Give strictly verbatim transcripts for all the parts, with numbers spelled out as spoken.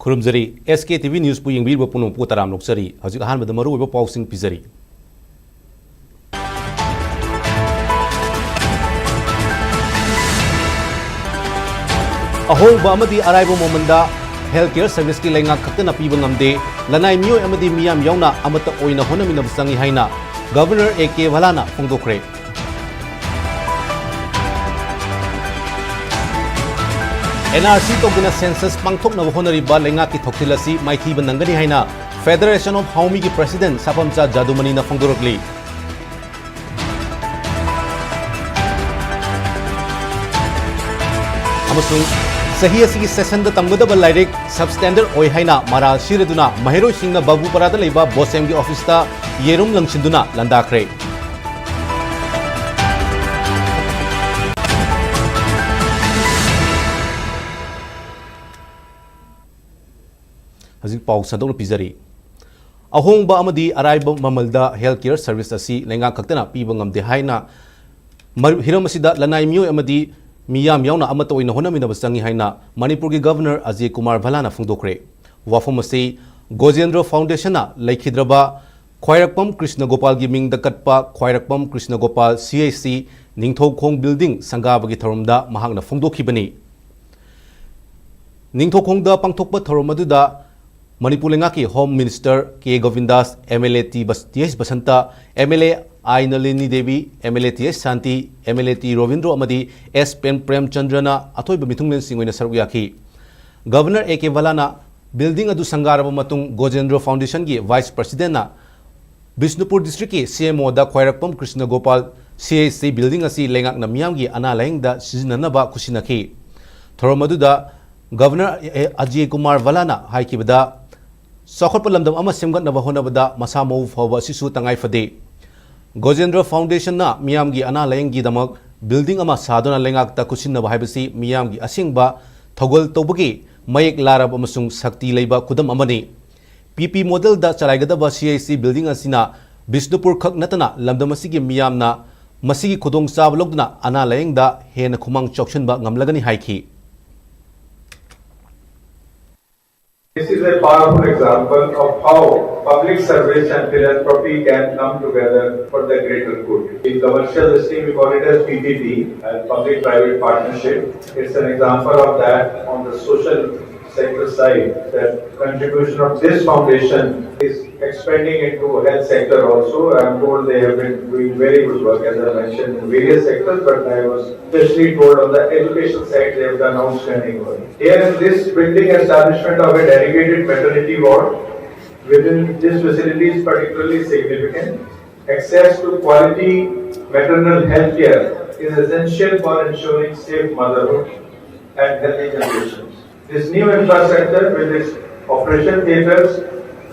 ꯈꯨꯔꯨꯝꯖꯔꯤ꯫ ꯑꯦꯁ ꯀꯦ T V ꯅ꯭ꯌꯨꯁꯄꯨ ꯌꯦꯡꯕꯤꯔꯤꯕ ꯄꯨꯝꯅꯃꯛꯄꯨ ꯇꯔꯥꯝꯅ ꯑꯣꯛꯆꯔꯤ꯫ ꯍꯧꯖꯤꯛ ꯑꯍꯥꯟꯕꯗ ꯃꯔꯨꯑꯣꯏꯕ ꯄꯥꯎꯁꯤꯡ ꯄꯤꯖꯔꯤ꯫ ꯑꯍꯣꯡꯕ ꯑꯃꯗꯤ ꯑꯔꯥꯏꯕ ꯃꯃꯜꯗ health care serviceꯀꯤ ꯂꯩꯉꯥꯛ ꯈꯛꯇꯅ ꯄꯤꯕ ꯉꯝꯗꯦ꯫ ꯂꯅꯥꯏ ꯃꯤꯑꯣꯏ ꯑꯃꯗꯤ ꯃꯤꯌꯥꯝ ꯌꯥꯎꯅ ꯑꯃꯠꯇ ꯑꯣꯏꯅ ꯍꯣꯠꯅꯃꯤꯟꯅꯕ ꯆꯪꯏ ꯍꯥꯏꯅ Governor ꯑꯦ ꯀꯦ ꯚꯂꯥꯅ ꯐꯣꯡꯗꯣꯛꯈ꯭ꯔꯦ꯫ ꯑꯦꯟ ꯑꯥꯔ ꯁꯤ ꯇꯧꯗꯨꯅ census ꯄꯥꯡꯊꯣꯛꯅꯕ ꯍꯣꯠꯅꯔꯤꯕ ꯂꯩꯉꯥꯛꯀꯤ ꯊꯧꯁꯤꯜ ꯑꯁꯤ ꯃꯥꯏꯊꯤꯕ ꯅꯪꯒꯅꯤ ꯍꯥꯏꯅ Federation of ꯍꯥꯎꯃꯤꯒꯤ president ꯁꯥꯐꯝꯆꯥ ꯖꯥꯗꯨꯃꯅꯤꯅ ꯐꯣꯡꯗꯣꯔꯛꯂꯤ꯫ ꯑꯃꯁꯨꯡ ꯆꯍꯤ ꯑꯁꯤꯒꯤ sessionꯗ ꯇꯝꯒꯗꯕ ꯂꯥꯏꯔꯤꯛ substandard ꯑꯣꯏ ꯍꯥꯏꯅ ꯃꯔꯥꯜ ꯁꯤꯔꯗꯨꯅ ꯃꯍꯩꯔꯣꯏꯁꯤꯡꯅ ꯕꯥꯕꯨꯄꯥꯔꯥꯗ ꯂꯩꯕ ꯕꯣꯁꯦꯝꯒꯤ officeꯇ ꯌꯦꯔꯨꯝ ꯂꯪꯁꯤꯟꯗꯨꯅ ꯂꯥꯟꯗꯥꯈ꯭ꯔꯦ꯫ ꯍꯧꯖꯤꯛ ꯄꯥꯎ ꯁꯟꯗꯣꯛꯅ ꯄꯤꯖꯔꯤ꯫ ꯑꯍꯣꯡꯕ ꯑꯃꯗꯤ ꯑꯔꯥꯏꯕ ꯃꯃꯜꯗ health care service ꯑꯁꯤ ꯂꯩꯉꯥꯛ ꯈꯛꯇꯅ ꯄꯤꯕ ꯉꯝꯗꯦ ꯍꯥꯏꯅ ꯃꯔꯨ-, ꯍꯤꯔꯝ ꯑꯁꯤꯗ ꯂꯅꯥꯏ ꯃꯤꯑꯣꯏ ꯑꯃꯗꯤ ꯃꯤꯌꯥꯝ ꯌꯥꯎꯅ ꯑꯃꯠꯇ ꯑꯣꯏꯅ ꯍꯣꯠꯅꯃꯤꯟꯅꯕ ꯆꯪꯏ ꯍꯥꯏꯅ ꯃꯅꯤꯄꯨꯔꯒꯤ Governor ꯑꯖꯌ ꯀꯨꯃꯥꯔ ꯚꯂꯥꯅ ꯐꯣꯡꯗꯣꯛꯈ꯭ꯔꯦ꯫ ꯋꯥꯐꯝ ꯑꯁꯤ ꯒꯣꯖꯦꯟꯗ꯭ꯔ Foundationꯅ ꯂꯩꯈꯤꯗ꯭ꯔꯕ ꯈ꯭ꯋꯥꯏꯔꯥꯛꯄꯝ ꯀ꯭ꯔꯤꯁꯅ ꯒꯣꯄꯥꯜꯒꯤ ꯃꯤꯡꯗ ꯀꯠꯄ ꯈ꯭ꯋꯥꯏꯔꯥꯛꯄꯝ Krishna Gopal C H C Ningthoukhong building ꯁꯪꯒꯥꯕꯒꯤ ꯊꯧꯔꯝꯗ ꯃꯍꯥꯛꯅ ꯐꯣꯡꯗꯣꯛꯈꯤꯕꯅꯤ꯫ ꯅꯤꯡꯊꯧꯈꯣꯡꯗ ꯄꯥꯡꯊꯣꯛꯄ ꯊꯧꯔꯝ ꯑꯗꯨꯗ ꯃꯅꯤꯄꯨꯔ ꯂꯩꯉꯥꯛꯀꯤ Home Minister K Gobindas, M L A T ꯕꯁ-, T H Basanta, M L A I Nalini Devi, M L A T H Shanti, M L A T Robindro ꯑꯃꯗꯤ ꯑꯦꯁ ꯄ꯭ꯔꯦꯝ-, ꯄ꯭ꯔꯦꯝꯆꯟꯗ꯭ꯔꯅ ꯑꯊꯣꯏꯕ ꯃꯤꯊꯨꯡꯂꯦꯟꯁꯤꯡ ꯑꯣꯏꯅ ꯁꯔꯨꯛ ꯌꯥꯈꯤ꯫ Governor ꯑꯦ ꯀꯦ ꯚꯂꯥꯅ building ꯑꯗꯨ ꯁꯪꯒꯥꯔꯕ ꯃꯇꯨꯡ ꯒꯣꯖꯦꯟꯗ꯭ꯔ Foundationꯒꯤ Vice Presidentꯅ ꯕꯤꯁꯅꯨꯄꯨꯔ districtꯀꯤ C M Oꯗ ꯈ꯭ꯋꯥꯏꯔꯥꯛꯄꯝ Krishna Gopal C H C building ꯑꯁꯤ ꯂꯩꯉꯥꯛꯅ ꯃꯤꯌꯥꯝꯒꯤ ꯑꯅꯥ ꯂꯥꯌꯦꯡꯗ ꯁꯤꯖꯤꯟꯅꯅꯕ ꯈꯨꯠꯁꯤꯟꯅꯈꯤ꯫ ꯊꯧꯔꯝ ꯑꯗꯨꯗ Governor ꯑꯦ-, ꯑꯦ-, ꯑꯖꯌ ꯀꯨꯃꯥꯔ ꯚꯂꯥꯅ ꯍꯥꯏꯈꯤꯕꯗ, ꯆꯥꯎꯈꯠꯄ ꯂꯝꯗꯝ ꯑꯃ ꯁꯦꯝꯒꯠꯅꯕ ꯍꯣꯠꯅꯕꯗ ꯃꯁꯥ ꯃꯎ ꯐꯕ ꯑꯁꯤꯁꯨ ꯇꯉꯥꯏ ꯐꯗꯦ꯫ ꯒꯣꯖꯦꯟꯗ꯭ꯔ Foundationꯅ ꯃꯤꯌꯥꯝꯒꯤ ꯑꯅꯥ ꯂꯥꯌꯦꯡꯒꯤꯗꯃꯛ building ꯑꯃ ꯁꯥꯗꯨꯅ ꯂꯩꯉꯥꯛꯇ ꯈꯨꯠꯁꯤꯟꯅꯕ ꯍꯥꯏꯕꯁꯤ ꯃꯤꯌꯥꯝꯒꯤ ꯑꯁꯦꯡꯕ ꯊꯧꯒꯜ ꯇꯧꯕꯒꯤ ꯃꯌꯦꯛ ꯂꯥꯔꯕ ꯑꯃꯁꯨꯡ ꯁꯛꯇꯤ ꯂꯩꯕ ꯈꯨꯗꯝ ꯑꯃꯅꯤ꯫ P P modelꯗ ꯆꯂꯥꯏꯒꯗꯕ C H C building ꯑꯁꯤꯅ ꯕꯤꯁꯅꯨꯄꯨꯔ ꯈꯛ ꯅꯠꯇꯅ ꯂꯝꯗꯝ ꯑꯁꯤꯒꯤ ꯃꯤꯌꯥꯝꯅ ꯃꯁꯤꯒꯤ ꯈꯨꯗꯣꯡꯆꯥꯕ ꯂꯧꯗꯨꯅ ꯑꯅꯥ ꯂꯥꯌꯦꯡꯗ ꯍꯦꯟꯅ ꯈꯨꯃꯥꯡ ꯆꯥꯎꯁꯤꯟꯕ ꯉꯝꯂꯒꯅꯤ ꯍꯥꯏꯈꯤ꯫ This is a powerful example of how public service and philanthropy can come together for the greater good. In commercial listing, we call it as P P P, and public-private partnership. It's an example of that on the social sector side, that contribution of this foundation is expanding into health sector also. I'm told they have been doing very good work, as I mentioned, in various sectors, but I was especially told on the education side they have done outstanding work. Here, this building establishment of a dedicated maternity ward within this facility is particularly significant. Access to quality maternal health care is essential for ensuring safe motherhood and healthy generations. This new infrastructure, with its operation theaters,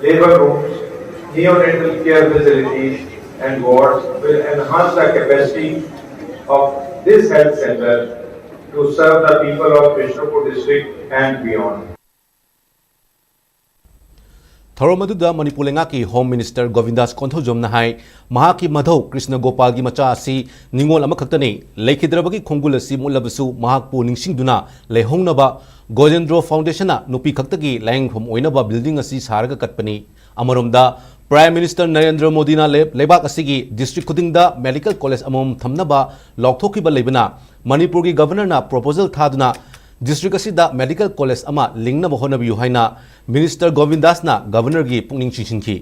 labor rooms, neonatal care facilities, and wards, will enhance the capacity of this health center to serve the people of Bishnupur district and beyond. ꯊꯧꯔꯝ ꯑꯗꯨꯗ ꯃꯅꯤꯄꯨꯔ ꯂꯩꯉꯥꯛꯀꯤ home minister ꯒꯣꯕꯤꯟꯗꯥꯁ ꯀꯣꯟꯊꯧꯖꯝꯅ ꯍꯥꯏ, ꯃꯍꯥꯛꯀꯤ ꯃꯙꯧ ꯀ꯭ꯔꯤꯁꯅ ꯒꯣꯄꯥꯜꯒꯤ ꯃꯆꯥ ꯑꯁꯤ ꯅꯤꯉꯣꯜ ꯑꯃꯈꯛꯇꯅꯤ, ꯂꯩꯈꯤꯗ꯭ꯔꯕꯒꯤ ꯈꯣꯡꯒꯨꯜ ꯑꯁꯤ ꯃꯨꯠꯂꯕꯁꯨ ꯃꯍꯥꯛꯄꯨ ꯅꯤꯡꯁꯤꯡꯗꯨꯅ ꯂꯩꯍꯧꯅꯕ ꯒꯣꯖꯦꯟꯗ꯭ꯔꯣ ꯐꯥꯎꯟꯗꯦꯁꯟꯅ ꯅꯨꯄꯤ ꯈꯛꯇꯒꯤ ꯂꯥꯌꯦꯡꯐꯝ ꯑꯣꯏꯅꯕ ꯕꯤꯜꯗꯤꯡ ꯑꯁꯤ ꯁꯥꯔꯒ ꯀꯠꯄꯅꯤ꯫ ꯑꯃꯔꯣꯝꯗ, ꯄ꯭ꯔꯥꯏꯝ ꯃꯤꯅꯤꯁꯇꯔ ꯅꯔꯦꯟꯗ꯭ꯔ ꯃꯣꯗꯤꯅ ꯂꯩ-, ꯂꯩꯕꯥꯛ ꯑꯁꯤꯒꯤ ꯗꯤꯁꯇ꯭ꯔꯤꯛ ꯈꯨꯗꯤꯡꯗ ꯃꯦꯗꯤꯀꯦꯜ ꯀꯣꯂꯦꯖ ꯑꯃꯃꯝ ꯊꯝꯅꯕ ꯂꯥꯎꯊꯣꯛꯈꯤꯕ ꯂꯩꯕꯅ, ꯃꯅꯤꯄꯨꯔꯒꯤ ꯒꯚꯔꯅꯔꯅ ꯄ꯭ꯔꯣꯄꯣꯖꯦꯜ ꯊꯥꯗꯨꯅ ꯗꯤꯁꯇ꯭ꯔꯤꯛ ꯑꯁꯤꯗ ꯃꯦꯗꯤꯀꯦꯜ ꯀꯣꯂꯦꯖ ꯑꯃ ꯂꯤꯡꯅꯕ ꯍꯣꯠꯅꯕꯤꯌꯨ ꯍꯥꯏꯅ ꯃꯤꯅꯤꯁꯇꯔ ꯒꯣꯕꯤꯟꯗꯥꯁꯅ ꯒꯚꯔꯅꯔꯒꯤ ꯄꯨꯛꯅꯤꯡ ꯆꯤꯡꯁꯤꯟꯈꯤ꯫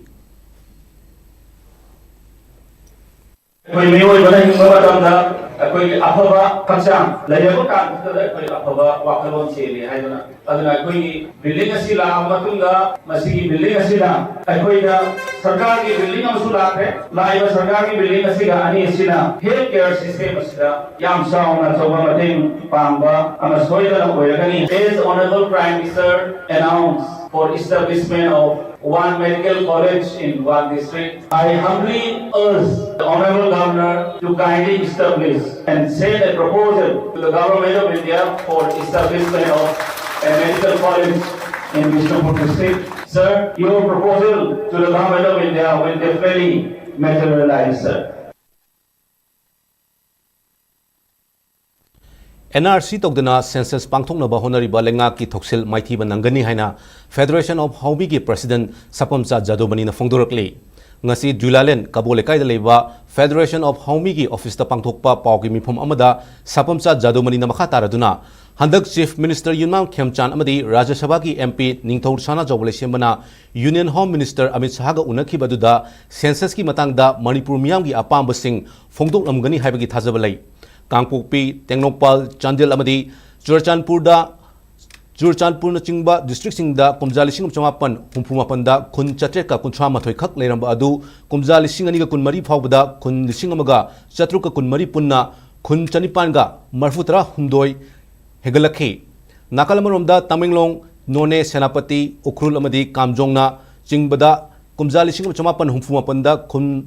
ꯑꯩꯈꯣꯏ ꯃꯤꯑꯣꯏꯕꯅ ꯍꯤꯡꯕ ꯃꯇꯝꯗ ꯑꯩꯈꯣꯏꯒꯤ ꯑꯐꯕ ꯍꯛꯆꯥꯡ ꯂꯩꯔꯕ ꯀꯥꯟꯗ ꯑꯩꯈꯣꯏ ꯑꯐꯕ ꯋꯥꯈꯜꯂꯣꯟ ꯆꯦꯜꯂꯤ ꯍꯥꯏꯗꯨꯅ, ꯑꯗꯨꯅ ꯑꯩꯈꯣꯏꯒꯤ ꯕꯤꯜꯗꯤꯡ ꯑꯁꯤ ꯂꯥꯛꯑꯕ ꯃꯇꯨꯡꯗ ꯃꯁꯤꯒꯤ ꯕꯤꯜꯗꯤꯡ ꯑꯁꯤꯗ ꯑꯩꯈꯣꯏꯗ ꯁꯔꯀꯥꯔꯒꯤ ꯕꯤꯜꯗꯤꯡ ꯑꯃꯁꯨ ꯂꯥꯛꯈ꯭ꯔꯦ꯫ ꯂꯥꯛꯏꯕ ꯁꯔꯀꯥꯔꯒꯤ ꯕꯤꯜꯗꯤꯡ ꯑꯁꯤꯒ ꯑꯅꯤ ꯑꯁꯤꯅ ꯍꯦꯜꯊ ꯀꯦꯌꯔ ꯁꯤꯁꯇꯦꯝ ꯑꯁꯤꯗ ꯌꯥꯝ ꯆꯥꯎꯅ ꯑꯆꯧꯕ ꯃꯇꯦꯡ ꯄꯥꯡꯕ ꯑꯃ ꯁꯣꯏꯗꯅ ꯑꯣꯏꯔꯒꯅꯤ꯫ As Honorable Prime Minister announced for establishment of one medical college in one district, I humbly urge the Honorable Governor to kindly establish and send a proposal to the Government of India for establishment of a medical college in Bishnupur district. Sir, your proposal to the Government of India will definitely materialize, sir. N R C ꯇꯧꯗꯅ census ꯄꯥꯡꯊꯣꯛꯅꯕ ꯍꯣꯠꯅꯔꯤꯕ ꯂꯩꯉꯥꯛꯀꯤ ꯊꯧꯁꯤꯜ ꯃꯥꯏꯊꯤꯕ ꯅꯪꯒꯅꯤ ꯍꯥꯏꯅ federation of ꯍꯥꯎꯃꯤꯒꯤ president ꯁꯄꯝꯆꯥ ꯖꯥꯗꯣꯃꯅꯤꯅ ꯐꯣꯡꯗꯣꯔꯛꯂꯤ꯫ ꯉꯁꯤ ꯖꯨꯂꯥꯂꯦꯟ ꯀꯕꯣ ꯂꯩꯀꯥꯏꯗ ꯂꯩꯕ ꯐꯦꯗꯔꯦꯁꯟ ꯑꯣꯐ ꯍꯥꯎꯃꯤꯒꯤ ꯑꯣꯐꯤꯁꯇ ꯄꯥꯡꯊꯣꯛꯄ ꯄꯥꯎꯒꯤ ꯃꯤꯐꯝ ꯑꯃꯗ ꯁꯄꯝꯆꯥ ꯖꯥꯗꯣꯃꯅꯤꯅ ꯃꯈꯥ ꯇꯥꯔꯗꯨꯅ, ꯍꯟꯗꯛ ꯆꯤꯐ ꯃꯤꯅꯤꯁꯇꯔ ꯌꯨꯝꯅꯥꯝ ꯈꯦꯝꯆꯥꯟ ꯑꯃꯗꯤ ꯔꯥꯖ꯭ꯌ ꯁꯚꯥꯒꯤ ꯑꯦꯝ ꯄꯤ ꯅꯤꯡꯊꯧ ꯁꯅꯥꯖꯥꯎꯕ ꯂꯩꯁꯦꯝꯕꯅ ꯌꯨꯅꯤꯌꯟ ꯍꯣꯝ ꯃꯤꯅꯤꯁꯇꯔ ꯑꯃꯤꯠ ꯁꯍꯥꯒ ꯎꯅꯈꯤꯕ ꯑꯗꯨꯗ ꯁꯦꯟꯁꯁꯀꯤ ꯃꯇꯥꯡꯗ ꯃꯅꯤꯄꯨꯔ ꯃꯤꯌꯥꯝꯒꯤ ꯑꯄꯥꯝꯕꯁꯤꯡ ꯐꯣꯡꯗꯣꯛꯂꯝꯒꯅꯤ ꯍꯥꯏꯕꯒꯤ ꯊꯥꯖꯕ ꯂꯩ꯫ ꯀꯥꯡꯄꯣꯛꯄꯤ, ꯇꯦꯡꯅꯧꯄꯜ, ꯆꯥꯟꯗꯦꯜ ꯑꯃꯗꯤ ꯆꯨꯔꯆꯥꯟꯄꯨꯔꯗ, ꯆꯨꯔꯆꯥꯟꯄꯨꯔꯅꯆꯤꯡꯕ ꯗꯤꯁꯇ꯭ꯔꯤꯛꯁꯤꯡꯗ ꯀꯨꯝꯖꯥ ꯂꯤꯁꯤꯡ ꯑꯃ ꯆꯃꯥꯄꯟ ꯍꯨꯝꯐꯨ ꯃꯥꯄꯟꯗ ꯈꯨꯟ ꯆꯥꯇ꯭ꯔꯦꯠꯀ ꯀꯨꯟꯊ꯭ꯔꯥ ꯃꯥꯊꯣꯏ ꯈꯛ ꯂꯩꯔꯝꯕ ꯑꯗꯨ ꯀꯨꯝꯖꯥ ꯂꯤꯁꯤꯡ ꯑꯅꯤꯒ ꯀꯨꯟꯃꯔꯤ ꯐꯥꯎꯕꯗ ꯈꯨꯟ ꯂꯤꯁꯤꯡ ꯑꯃꯒ ꯆꯥꯇ꯭ꯔꯨꯛꯀ ꯀꯨꯟꯃꯔꯤ ꯄꯨꯟꯅ ꯈꯨꯟ ꯆꯅꯤꯄꯥꯟꯒ ꯃꯔꯤꯐꯨ ꯇꯔꯥ ꯍꯨꯝꯗꯣꯏ ꯍꯦꯟꯒꯠꯂꯛꯈꯤ꯫ ꯅꯥꯀꯜ ꯑꯃꯔꯣꯝꯗ ꯇꯃꯦꯡꯂꯣꯡ, ꯅꯣꯅꯦ, ꯁꯦꯅꯥꯄꯇꯤ, ꯎꯈ꯭ꯔꯨꯜ ꯑꯃꯗꯤ ꯀꯥꯝꯖꯣꯡꯅ ꯆꯤꯡꯕꯗ ꯀꯨꯝꯖꯥ ꯂꯤꯁꯤꯡ ꯑꯃ ꯆꯃꯥꯄꯟ ꯍꯨꯝꯐꯨ ꯃꯥꯄꯟꯗ ꯈꯨꯟ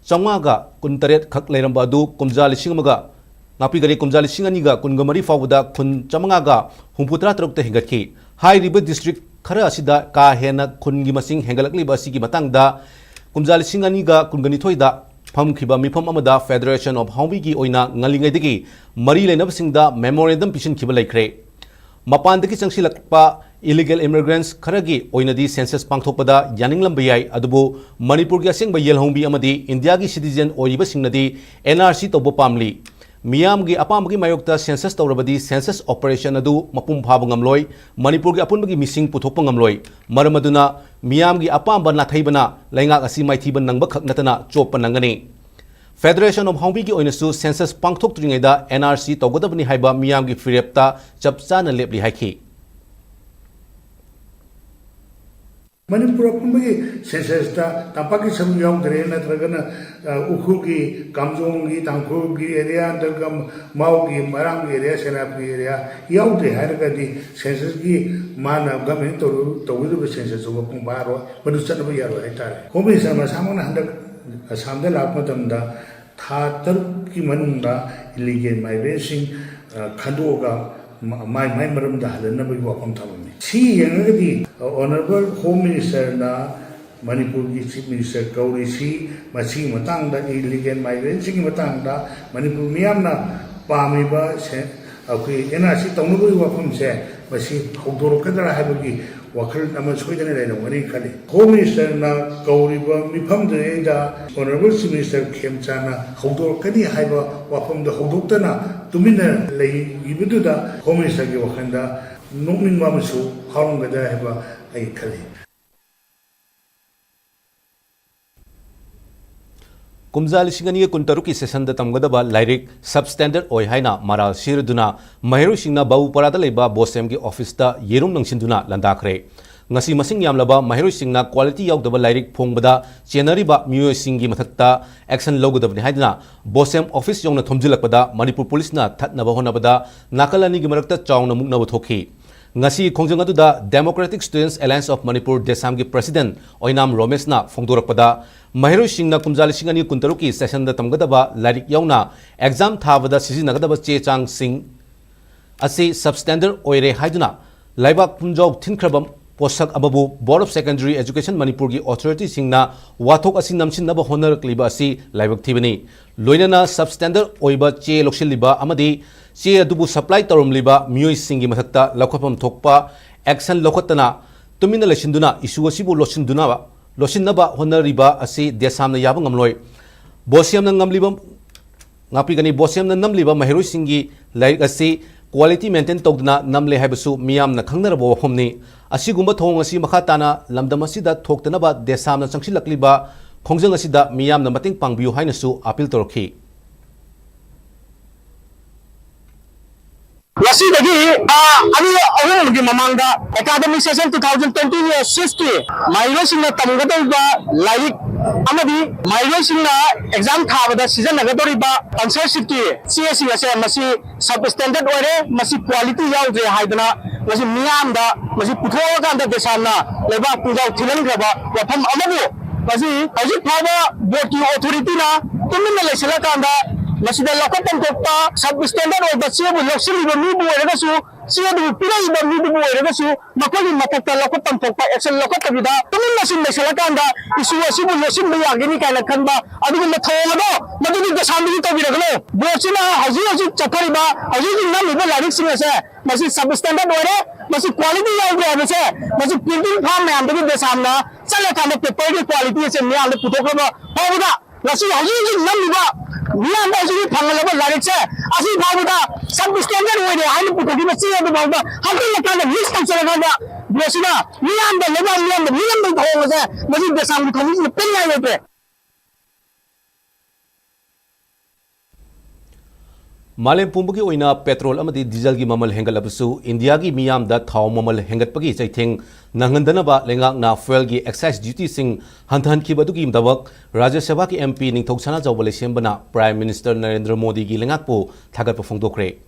ꯆꯥꯝꯃꯉꯥꯒ ꯀꯨꯟꯇꯔꯦꯠ ꯈꯛ ꯂꯩꯔꯝꯕ ꯑꯗꯨ ꯀꯨꯝꯖꯥ ꯂꯤꯁꯤꯡ ꯑꯃꯒ, ꯉꯥꯛꯄꯤꯒꯅꯤ, ꯀꯨꯝꯖꯥ ꯂꯤꯁꯤꯡ ꯑꯅꯤꯒ ꯀꯨꯟꯒ ꯃꯔꯤ ꯐꯥꯎꯕꯗ ꯈꯨꯟ ꯆꯥꯝꯃꯉꯥꯒ ꯍꯨꯝꯐꯨ ꯇꯔꯥ ꯇꯔꯨꯛꯇ ꯍꯦꯟꯒꯠꯈꯤ꯫ ꯍꯥꯏꯔꯤꯕ ꯗꯤꯁꯇ꯭ꯔꯤꯛ ꯈꯔ ꯑꯁꯤꯗ ꯀꯥ ꯍꯦꯟꯅ ꯈꯨꯟꯒꯤ ꯃꯁꯤꯡ ꯍꯦꯟꯒꯠꯂꯛꯂꯤꯕ ꯑꯁꯤꯒꯤ ꯃꯇꯥꯡꯗ ꯀꯨꯝꯖꯥ ꯂꯤꯁꯤꯡ ꯑꯅꯤꯒ ꯀꯨꯟꯒ ꯅꯤꯊꯣꯏꯗ ꯐꯝꯈꯤꯕ ꯃꯤꯐꯝ ꯑꯃꯗ ꯐꯦꯗꯔꯦꯁꯟ ꯑꯣꯐ ꯍꯥꯎꯃꯤꯒꯤ ꯑꯣꯏꯅ ꯉꯜꯂꯤꯉꯩꯗꯒꯤ ꯃꯔꯤ ꯂꯩꯅꯕꯁꯤꯡꯗ ꯃꯦꯃꯣꯔꯦꯟꯗꯝ ꯄꯤꯁꯤꯟꯈꯤꯕ ꯂꯩꯈ꯭ꯔꯦ꯫ ꯃꯄꯥꯟꯗꯒꯤ ꯆꯪꯁꯤꯜꯂꯛꯄ ꯏꯂꯤꯒꯦꯜ ꯏꯃꯤꯒ꯭ꯔꯦꯟꯠꯁ ꯈꯔꯒꯤ ꯑꯣꯏꯅꯗꯤ ꯁꯦꯟꯁꯁ ꯄꯥꯡꯊꯣꯛꯄꯗ ꯌꯥꯅꯤꯡꯂꯝꯕ ꯌꯥꯏ, ꯑꯗꯨꯕꯨ ꯃꯅꯤꯄꯨꯔꯒꯤ ꯑꯁꯦꯡꯕ ꯌꯦꯜꯍꯧꯃꯤ ꯑꯃꯗꯤ ꯏꯟꯗꯤꯌꯥꯒꯤ ꯁꯤꯇꯤꯖꯦꯟ ꯑꯣꯏꯔꯤꯕꯁꯤꯡꯅꯗꯤ ꯑꯦꯟ ꯑꯥꯔ ꯁꯤ ꯇꯧꯕ ꯄꯥꯝꯂꯤ꯫ ꯃꯤꯌꯥꯝꯒꯤ ꯑꯄꯥꯝꯕꯒꯤ ꯃꯥꯌꯣꯛꯇ ꯁꯦꯟꯁꯁ ꯇꯧꯔꯕꯗꯤ ꯁꯦꯟꯁꯁ ꯑꯣꯄꯔꯦꯁꯟ ꯑꯗꯨ ꯃꯄꯨꯡ ꯐꯥꯕ ꯉꯝꯂꯣꯏ, ꯃꯅꯤꯄꯨꯔꯒꯤ ꯑꯄꯨꯟꯕꯒꯤ ꯃꯤꯁꯤꯡ ꯄꯨꯊꯣꯛꯄ ꯉꯝꯂꯣꯏ꯫ ꯃꯔꯝ ꯑꯗꯨꯅ ꯃꯤꯌꯥꯝꯒꯤ ꯑꯄꯥꯝꯕ ꯅꯥꯊꯩꯕꯅ ꯂꯩꯉꯥꯛ ꯑꯁꯤ ꯃꯥꯏꯊꯤꯕ ꯅꯪꯕ ꯈꯛ ꯅꯠꯇꯅ ꯆꯣꯞꯄ ꯅꯪꯒꯅꯤ꯫ ꯐꯦꯗꯔꯦꯁꯟ ꯑꯣꯐ ꯍꯥꯎꯃꯤꯒꯤ ꯑꯣꯏꯅꯁꯨ ꯁꯦꯟꯁꯁ ꯄꯥꯡꯊꯣꯛꯇ꯭ꯔꯤꯉꯩꯗ ꯑꯦꯟ ꯑꯥꯔ ꯁꯤ ꯇꯧꯒꯗꯕꯅꯤ ꯍꯥꯏꯕ ꯃꯤꯌꯥꯝꯒꯤ ꯐꯤꯔꯦꯞꯇ ꯆꯞ ꯆꯥꯅ ꯂꯦꯞꯂꯤ ꯍꯥꯏꯈꯤ꯫ ꯃꯅꯤꯄꯨꯔ ꯑꯄꯨꯟꯕꯒꯤ ꯁꯦꯟꯁꯁꯇ ꯇꯝꯄꯥꯛꯀꯤ ꯁꯔꯨꯛ ꯌꯥꯎꯗ꯭ꯔꯦ, ꯅꯠꯇ꯭ꯔꯒꯅ, ꯑ, ꯎꯈ꯭ꯔꯨꯜꯒꯤ, ꯀꯥꯝꯖꯣꯡꯒꯤ, ꯇꯥꯡꯈꯨꯜꯒꯤ ꯑꯦꯔꯤꯌꯥ, ꯅꯠꯇ꯭ꯔꯒ ꯃꯥꯎꯒꯤ, ꯃꯔꯥꯡꯒꯤ ꯑꯦꯔꯤꯌꯥ, ꯁꯦꯅꯥꯄꯇꯤ ꯑꯦꯔꯤꯌꯥ ꯌꯥꯎꯗ꯭ꯔꯦ ꯍꯥꯏꯔꯒꯗꯤ ꯁꯦꯟꯁꯁꯀꯤ ꯃꯥꯅ ꯒꯃꯦꯟ ꯇꯧꯔꯨ-, ꯇꯧꯒꯗꯕ ꯁꯦꯟꯁꯁꯇꯨ ꯃꯄꯨꯡ ꯐꯥꯔꯣꯏ, ꯃꯗꯨ ꯆꯠꯅꯕ ꯌꯥꯔꯣꯏ ꯍꯥꯏꯇꯥꯔꯦ꯫ ꯍꯣꯝ ꯃꯤꯅꯤꯁꯇꯔ ꯃꯁꯥꯃꯛꯅ ꯍꯟꯗꯛ ꯑꯁꯥꯝꯗ ꯂꯥꯛꯄ ꯃꯇꯝꯗ ꯊꯥ ꯇꯔꯨꯛꯀꯤ ꯃꯅꯨꯡꯗ ꯏꯂꯤꯒꯦꯜ ꯃꯥꯏꯒ꯭ꯔꯦꯟꯁꯤꯡ, ꯑ, ꯈꯟꯗꯣꯛꯑꯒ ꯃ-, ꯃꯥꯏ ꯃꯥꯏ ꯃꯔꯝꯗ ꯍꯜꯍꯟꯅꯕꯒꯤ ꯋꯥꯐꯝ ꯊꯝꯃꯝꯃꯤ꯫ ꯁꯤ ꯌꯦꯡꯉꯒꯗꯤ, ꯑ, ꯑꯣꯅꯔꯦꯕꯜ ꯍꯣꯝ ꯃꯤꯅꯤꯁꯇꯔꯅ ꯃꯅꯤꯄꯨꯔꯒꯤ ꯆꯤꯐ ꯃꯤꯅꯤꯁꯇꯔ ꯀꯧꯔꯤꯁꯤ ꯃꯁꯤꯒꯤ ꯃꯇꯥꯡꯗ, ꯏꯂꯤꯒꯦꯜ ꯃꯥꯏꯒ꯭ꯔꯦꯟꯁꯤꯡꯒꯤ ꯃꯇꯥꯡꯗ ꯃꯅꯤꯄꯨꯔ ꯃꯤꯌꯥꯝꯅ ꯄꯥꯝꯃꯤꯕ ꯁꯦ-, ꯑꯩꯈꯣꯏ ꯑꯦꯟ ꯑꯥꯔ ꯁꯤ ꯇꯧꯅꯕꯒꯤ ꯋꯥꯐꯝꯁꯦ ꯃꯁꯤ ꯍꯧꯗꯣꯔꯛꯀꯗ꯭ꯔꯥ ꯍꯥꯏꯕꯒꯤ ꯋꯥꯈꯜ ꯑꯃ ꯁꯣꯏꯗꯅ ꯂꯩꯔꯝꯒꯅꯤ ꯈꯜꯂꯤ꯫ ꯍꯣꯝ ꯃꯤꯅꯤꯁꯇꯔꯅ ꯀꯧꯔꯤꯕ ꯃꯤꯐꯝꯗꯨꯗꯩꯗ ꯑꯣꯅꯔꯦꯕꯜ ꯆꯤꯐ ꯃꯤꯅꯤꯁꯇꯔ ꯈꯦꯝꯆꯥꯟꯅ ꯍꯧꯗꯣꯔꯛꯀꯅꯤ ꯍꯥꯏꯕ ꯋꯥꯐꯝꯗꯣ ꯍꯧꯗꯣꯛꯇꯅ ꯇꯨꯃꯤꯟꯅ ꯂꯩꯈꯤꯕꯗꯨꯗ ꯍꯣꯝ ꯃꯤꯅꯤꯁꯇꯔꯒꯤ ꯋꯥꯈꯜꯗ ꯅꯣꯛꯅꯤꯡꯕ ꯑꯃꯁꯨ ꯐꯥꯎꯔꯝꯒꯗ꯭ꯔꯥ ꯍꯥꯏꯕ ꯑꯩ ꯈꯜꯂꯤ꯫ ꯀꯨꯝꯖꯥ ꯂꯤꯁꯤꯡ ꯑꯅꯤꯒ ꯀꯨꯟꯇꯔꯨꯛꯀꯤ ꯁꯦꯁꯟꯗ ꯇꯝꯒꯗꯕ ꯂꯥꯏꯔꯤꯛ ꯁꯕ ꯁ꯭ꯇꯦꯟꯗꯔꯗ ꯑꯣꯏ ꯍꯥꯏꯅ ꯃꯔꯥꯜ ꯁꯤꯔꯗꯨꯅ ꯃꯍꯩꯔꯣꯏꯁꯤꯡꯅ ꯕꯥꯕꯨꯄꯥꯔꯥꯗ ꯂꯩꯕ ꯕꯣꯁꯦꯝꯒꯤ ꯑꯣꯐꯤꯁꯇ ꯌꯦꯔꯨꯝ ꯂꯪꯁꯤꯟꯗꯨꯅ ꯂꯥꯟꯗꯥꯈ꯭ꯔꯦ꯫ ꯉꯁꯤ ꯃꯁꯤꯡ ꯌꯥꯝꯂꯕ ꯃꯍꯩꯔꯣꯏꯁꯤꯡꯅ ꯀ꯭ꯋꯥꯂꯤꯇꯤ ꯌꯥꯎꯗꯕ ꯂꯥꯏꯔꯤꯛ ꯐꯣꯡꯕꯗ ꯆꯦꯟꯅꯔꯤꯕ ꯃꯤꯑꯣꯏꯁꯤꯡꯒꯤ ꯃꯊꯛꯇ ꯑꯦꯛꯁꯟ ꯂꯧꯒꯗꯕꯅꯤ ꯍꯥꯏꯗꯨꯅ ꯕꯣꯁꯦꯝ ꯑꯣꯐꯤꯁ ꯌꯧꯅ ꯊꯣꯝꯖꯤꯜꯂꯛꯄꯗ ꯃꯅꯤꯄꯨꯔ ꯄꯨꯂꯤꯁꯅ ꯊꯠꯅꯕ ꯍꯣꯠꯅꯕꯗ ꯅꯥꯀꯜ ꯑꯅꯤꯒꯤ ꯃꯔꯛꯇ ꯆꯥꯎꯅ ꯃꯨꯛꯅꯕ ꯊꯣꯛꯈꯤ꯫ ꯉꯁꯤ ꯈꯣꯡꯖꯪ ꯑꯗꯨꯗ Democratic Students Alliance of Manipur, ꯗꯦꯁꯥꯝꯒꯤ ꯄ꯭ꯔꯁꯤꯗꯦꯟ ꯑꯣꯏꯅꯥꯝ ꯔꯣꯃꯦꯁꯅ ꯐꯣꯡꯗꯣꯔꯛꯄꯗ, ꯃꯍꯩꯔꯣꯏꯁꯤꯡꯅ ꯀꯨꯝꯖꯥ ꯂꯤꯁꯤꯡ ꯑꯅꯤ ꯀꯨꯟꯇꯔꯨꯛꯀꯤ ꯁꯦꯁꯟꯗ ꯇꯝꯒꯗꯕ ꯂꯥꯏꯔꯤꯛ ꯌꯥꯎꯅ ꯑꯦꯛꯖꯥꯝ ꯊꯥꯕꯗ ꯁꯤꯖꯤꯟꯅꯒꯗꯕ ꯆꯦ ꯆꯥꯡꯁꯤꯡ ꯑꯁꯤ ꯁꯕ ꯁ꯭ꯇꯦꯟꯗꯔꯗ ꯑꯣꯏꯔꯦ ꯍꯥꯏꯗꯨꯅ ꯂꯩꯕꯥꯛ ꯄꯨꯝꯖꯥꯎ ꯊꯤꯟꯈ꯭ꯔꯕ ꯄꯣꯠꯁꯛ ꯑꯃꯕꯨ Board of Secondary Education ꯃꯅꯤꯄꯨꯔꯒꯤ ꯑꯣꯊꯣꯔꯤꯇꯤꯁꯤꯡꯅ ꯋꯥꯊꯣꯛ ꯑꯁꯤ ꯅꯝꯁꯤꯟꯅꯕ ꯍꯣꯠꯅꯔꯛꯂꯤꯕ ꯑꯁꯤ ꯂꯥꯏꯕꯛ ꯊꯤꯕꯅꯤ꯫ ꯂꯣꯏꯅꯅ ꯁꯕ ꯁ꯭ꯇꯦꯟꯗꯔꯗ ꯑꯣꯏꯕ ꯆꯦ ꯂꯧꯁꯤꯜꯂꯤꯕ ꯑꯃꯗꯤ ꯆꯦ ꯑꯗꯨꯕꯨ ꯁꯄ꯭ꯂꯥꯏ ꯇꯧꯔꯝꯂꯤꯕ ꯃꯤꯑꯣꯏꯁꯤꯡꯒꯤ ꯃꯊꯛꯇ ꯂꯧꯈꯠꯐꯝ ꯊꯣꯛꯄ ꯑꯦꯛꯁꯟ ꯂꯧꯈꯠꯇꯅ ꯇꯨꯃꯤꯟꯅ ꯂꯩꯁꯤꯟꯗꯨꯅ ꯏꯁꯨ ꯑꯁꯤꯕꯨ ꯂꯣꯠꯁꯤꯟꯗꯨꯅ, ꯂꯣꯠꯁꯤꯟꯅꯕ ꯍꯣꯠꯅꯔꯤꯕ ꯑꯁꯤ ꯗꯦꯁꯥꯝꯅ ꯌꯥꯕ ꯉꯝꯂꯣꯏ꯫ ꯕꯣꯁꯦꯝꯅ ꯉꯝꯂꯤꯕ, ꯉꯥꯛꯄꯤꯒꯅꯤ, ꯕꯣꯁꯦꯝꯅ ꯅꯝꯂꯤꯕ ꯃꯍꯩꯔꯣꯏꯁꯤꯡꯒꯤ ꯂꯥꯏꯔꯤꯛ ꯑꯁꯤ ꯀ꯭ꯋꯥꯂꯤꯇꯤ ꯃꯦꯟꯇꯦꯟ ꯇꯧꯗꯅ ꯅꯝꯂꯦ ꯍꯥꯏꯕꯁꯨ ꯃꯤꯌꯥꯝꯅ ꯈꯪꯅꯔꯕ ꯋꯥꯐꯝꯅꯤ꯫ ꯑꯁꯤꯒꯨꯝꯕ ꯊꯧꯑꯣꯡ ꯑꯁꯤ ꯃꯈꯥ ꯇꯥꯅ ꯂꯝꯗꯝ ꯑꯁꯤꯗ ꯊꯣꯛꯇꯅꯕ ꯗꯦꯁꯥꯝꯅ ꯆꯪꯁꯤꯜꯂꯛꯂꯤꯕ ꯈꯣꯡꯖꯪ ꯑꯁꯤꯗ ꯃꯤꯌꯥꯝꯅ ꯃꯇꯦꯡ ꯄꯥꯡꯕꯤꯌꯨ ꯍꯥꯏꯅꯁꯨ ꯑꯥꯄꯤꯜ ꯇꯧꯔꯛꯈꯤ꯫ ꯉꯁꯤꯗꯒꯤ ꯊꯥ ꯑꯅꯤ ꯑꯍꯨꯝꯒꯤ ꯃꯃꯥꯡꯗ academic session two thousand twenty six ꯀꯤ ꯃꯍꯩꯔꯣꯏꯁꯤꯡꯅ ꯇꯝꯒꯗꯧꯔꯤꯕ ꯂꯥꯏꯔꯤꯛ ꯑꯃꯗꯤ ꯃꯍꯩꯔꯣꯏꯁꯤꯡꯅ ꯑꯦꯛꯖꯥꯝ ꯊꯥꯕꯗ ꯁꯤꯖꯤꯟꯅꯒꯗꯧꯔꯤꯕ ꯑꯟꯁꯔ ꯁꯤꯠꯀꯤ ꯆꯦꯁꯤꯡ ꯑꯁꯦ ꯃꯁꯤ ꯁꯕ ꯁ꯭ꯇꯦꯟꯗꯔꯗ ꯑꯣꯏꯔꯦ, ꯃꯁꯤ ꯀ꯭ꯋꯥꯂꯤꯇꯤ ꯌꯥꯎꯗ꯭ꯔꯦ ꯍꯥꯏꯗꯅ ꯃꯁꯤ ꯃꯤꯌꯥꯝꯗ ꯃꯁꯤ ꯄꯨꯊꯣꯛꯑꯀꯥꯟꯗ ꯗꯦꯁꯥꯝꯅ ꯂꯩꯕꯥꯛ ꯄꯨꯡꯖꯥꯎ ꯊꯤꯜꯍꯟꯈ꯭ꯔꯕ ꯋꯥꯐꯝ ꯑꯃꯕꯨ ꯃꯁꯤ ꯍꯧꯖꯤꯛ ꯐꯥꯎꯕ ꯕꯣꯔꯗꯀꯤ ꯑꯣꯊꯣꯔꯤꯇꯤꯅ ꯇꯨꯃꯤꯟꯅ ꯂꯩꯁꯤꯜꯂꯀꯥꯟꯗ ꯃꯁꯤꯗ ꯂꯧꯈꯠꯐꯝ ꯊꯣꯛꯄ sub standard ꯑꯣꯏꯕ ꯆꯦꯕꯨ ꯂꯧꯁꯤꯜꯂꯤꯕ ꯃꯤꯕꯨ ꯑꯣꯏꯔꯒꯁꯨ, ꯆꯦ ꯑꯗꯨꯕꯨ ꯄꯤꯔꯛꯏꯕ ꯃꯤꯗꯨꯕꯨ ꯑꯣꯏꯔꯒꯁꯨ, ꯃꯈꯣꯏꯒꯤ ꯃꯊꯛꯇ ꯂꯧꯈꯠꯐꯝ ꯊꯣꯛꯄ action ꯂꯧꯈꯠꯇꯕꯤꯗ ꯇꯨꯃꯤꯟꯅ ꯁꯨꯝ ꯂꯩꯁꯜꯂꯀꯥꯟꯗ issue ꯑꯁꯤꯕꯨ ꯂꯣꯠꯁꯤꯟꯕ ꯌꯥꯒꯅꯤ ꯀꯥꯏꯅ ꯈꯟꯕ ꯑꯗꯨꯒꯨꯝꯕ ꯊꯧꯑꯣꯡ ꯑꯗꯣ ꯃꯗꯨꯗꯤ ꯗꯦꯁꯥꯝꯗꯒꯤ ꯇꯧꯕꯤꯔꯒꯅꯨ꯫ Boardꯁꯤꯅ ꯍꯧꯖꯤꯛ ꯍꯧꯖꯤꯛ ꯆꯠꯊꯔꯤꯕ, ꯍꯧꯖꯤꯛ ꯍꯧꯖꯤꯛ ꯅꯝꯃꯤꯕ ꯂꯥꯏꯔꯤꯛꯁꯤꯡ ꯑꯁꯦ ꯃꯁꯤ sub standard ꯑꯣꯏꯔꯦ, ꯃꯁꯤ quality ꯌꯥꯎꯗ꯭ꯔꯦ ꯍꯥꯏꯕꯁꯦ ꯃꯁꯤ printing farm ꯃꯌꯥꯝꯗꯒꯤ ꯗꯦꯁꯥꯝꯅ ꯆꯠꯂꯀꯥꯟꯗ paperꯒꯤ quality ꯑꯁꯦ ꯃꯤꯌꯥꯝꯗ ꯄꯨꯊꯣꯛꯅꯕ ꯐꯥꯎꯕꯗ ꯉꯁꯤ ꯍꯧꯖꯤꯛ ꯍꯧꯖꯤꯛ ꯅꯝꯃꯤꯕ ꯃꯤꯌꯥꯝꯗ ꯍꯧꯖꯤꯛ ꯍꯧꯖꯤꯛ ꯐꯪꯍꯜꯂꯕ ꯂꯥꯏꯔꯤꯛꯁꯦ ꯑꯁꯤ ꯐꯥꯎꯕꯗ sub standard ꯑꯣꯏꯔꯦ ꯍꯥꯏꯅ ꯄꯨꯊꯣꯛꯈꯤꯕ ꯆꯦ ꯑꯗꯨ ꯐꯥꯎꯕ ꯍꯟꯗꯣꯛꯂꯀꯥꯟꯗ list ꯇꯧꯁꯜꯂꯀꯥꯟꯗ ꯃꯁꯤꯅ ꯃꯤꯌꯥꯝꯗ, ꯂꯩꯕꯥꯛ ꯃꯤꯌꯥꯝꯗ ꯅꯤꯡꯍꯟꯕꯒꯤ ꯊꯧꯑꯣꯡ ꯑꯁꯦ ꯃꯁꯤ ꯗꯦꯁꯥꯝꯒꯤ ꯊꯧꯃꯤꯁꯤꯅ ꯄꯦꯟꯅꯤꯡꯉꯥꯏ ꯂꯩꯇ꯭ꯔꯦ꯫ ꯃꯥꯂꯦꯝ ꯄꯨꯝꯕꯒꯤ ꯑꯣꯏꯅ ꯄꯦꯇ꯭ꯔꯣꯜ ꯑꯃꯗꯤ ꯗꯤꯖꯜꯒꯤ ꯃꯃꯜ ꯍꯦꯟꯒꯠꯂꯕꯁꯨ ꯏꯟꯗꯤꯌꯥꯒꯤ ꯃꯤꯌꯥꯝꯗ ꯊꯥꯎ ꯃꯃꯜ ꯍꯦꯟꯒꯠꯄꯒꯤ ꯆꯩꯊꯦꯡ ꯅꯪꯍꯟꯗꯅꯕ ꯂꯩꯉꯥꯛꯅ fuelꯒꯤ excise dutyꯁꯤꯡ ꯍꯟꯊꯍꯟꯈꯤꯕ ꯑꯗꯨꯒꯤ ꯃꯊꯛ ꯔꯥꯖ꯭ꯌ ꯁꯚꯥꯒꯤ MP ꯅꯤꯡꯊꯧ ꯁꯅꯥꯖꯥꯎꯕ ꯂꯩꯁꯦꯝꯕꯅ Prime Minister ꯅꯔꯦꯟꯗ꯭ꯔ ꯃꯣꯗꯤꯒꯤ ꯂꯩꯉꯥꯛꯄꯨ ꯊꯥꯒꯠꯄ ꯐꯣꯡꯗꯣꯛꯈ꯭ꯔꯦ꯫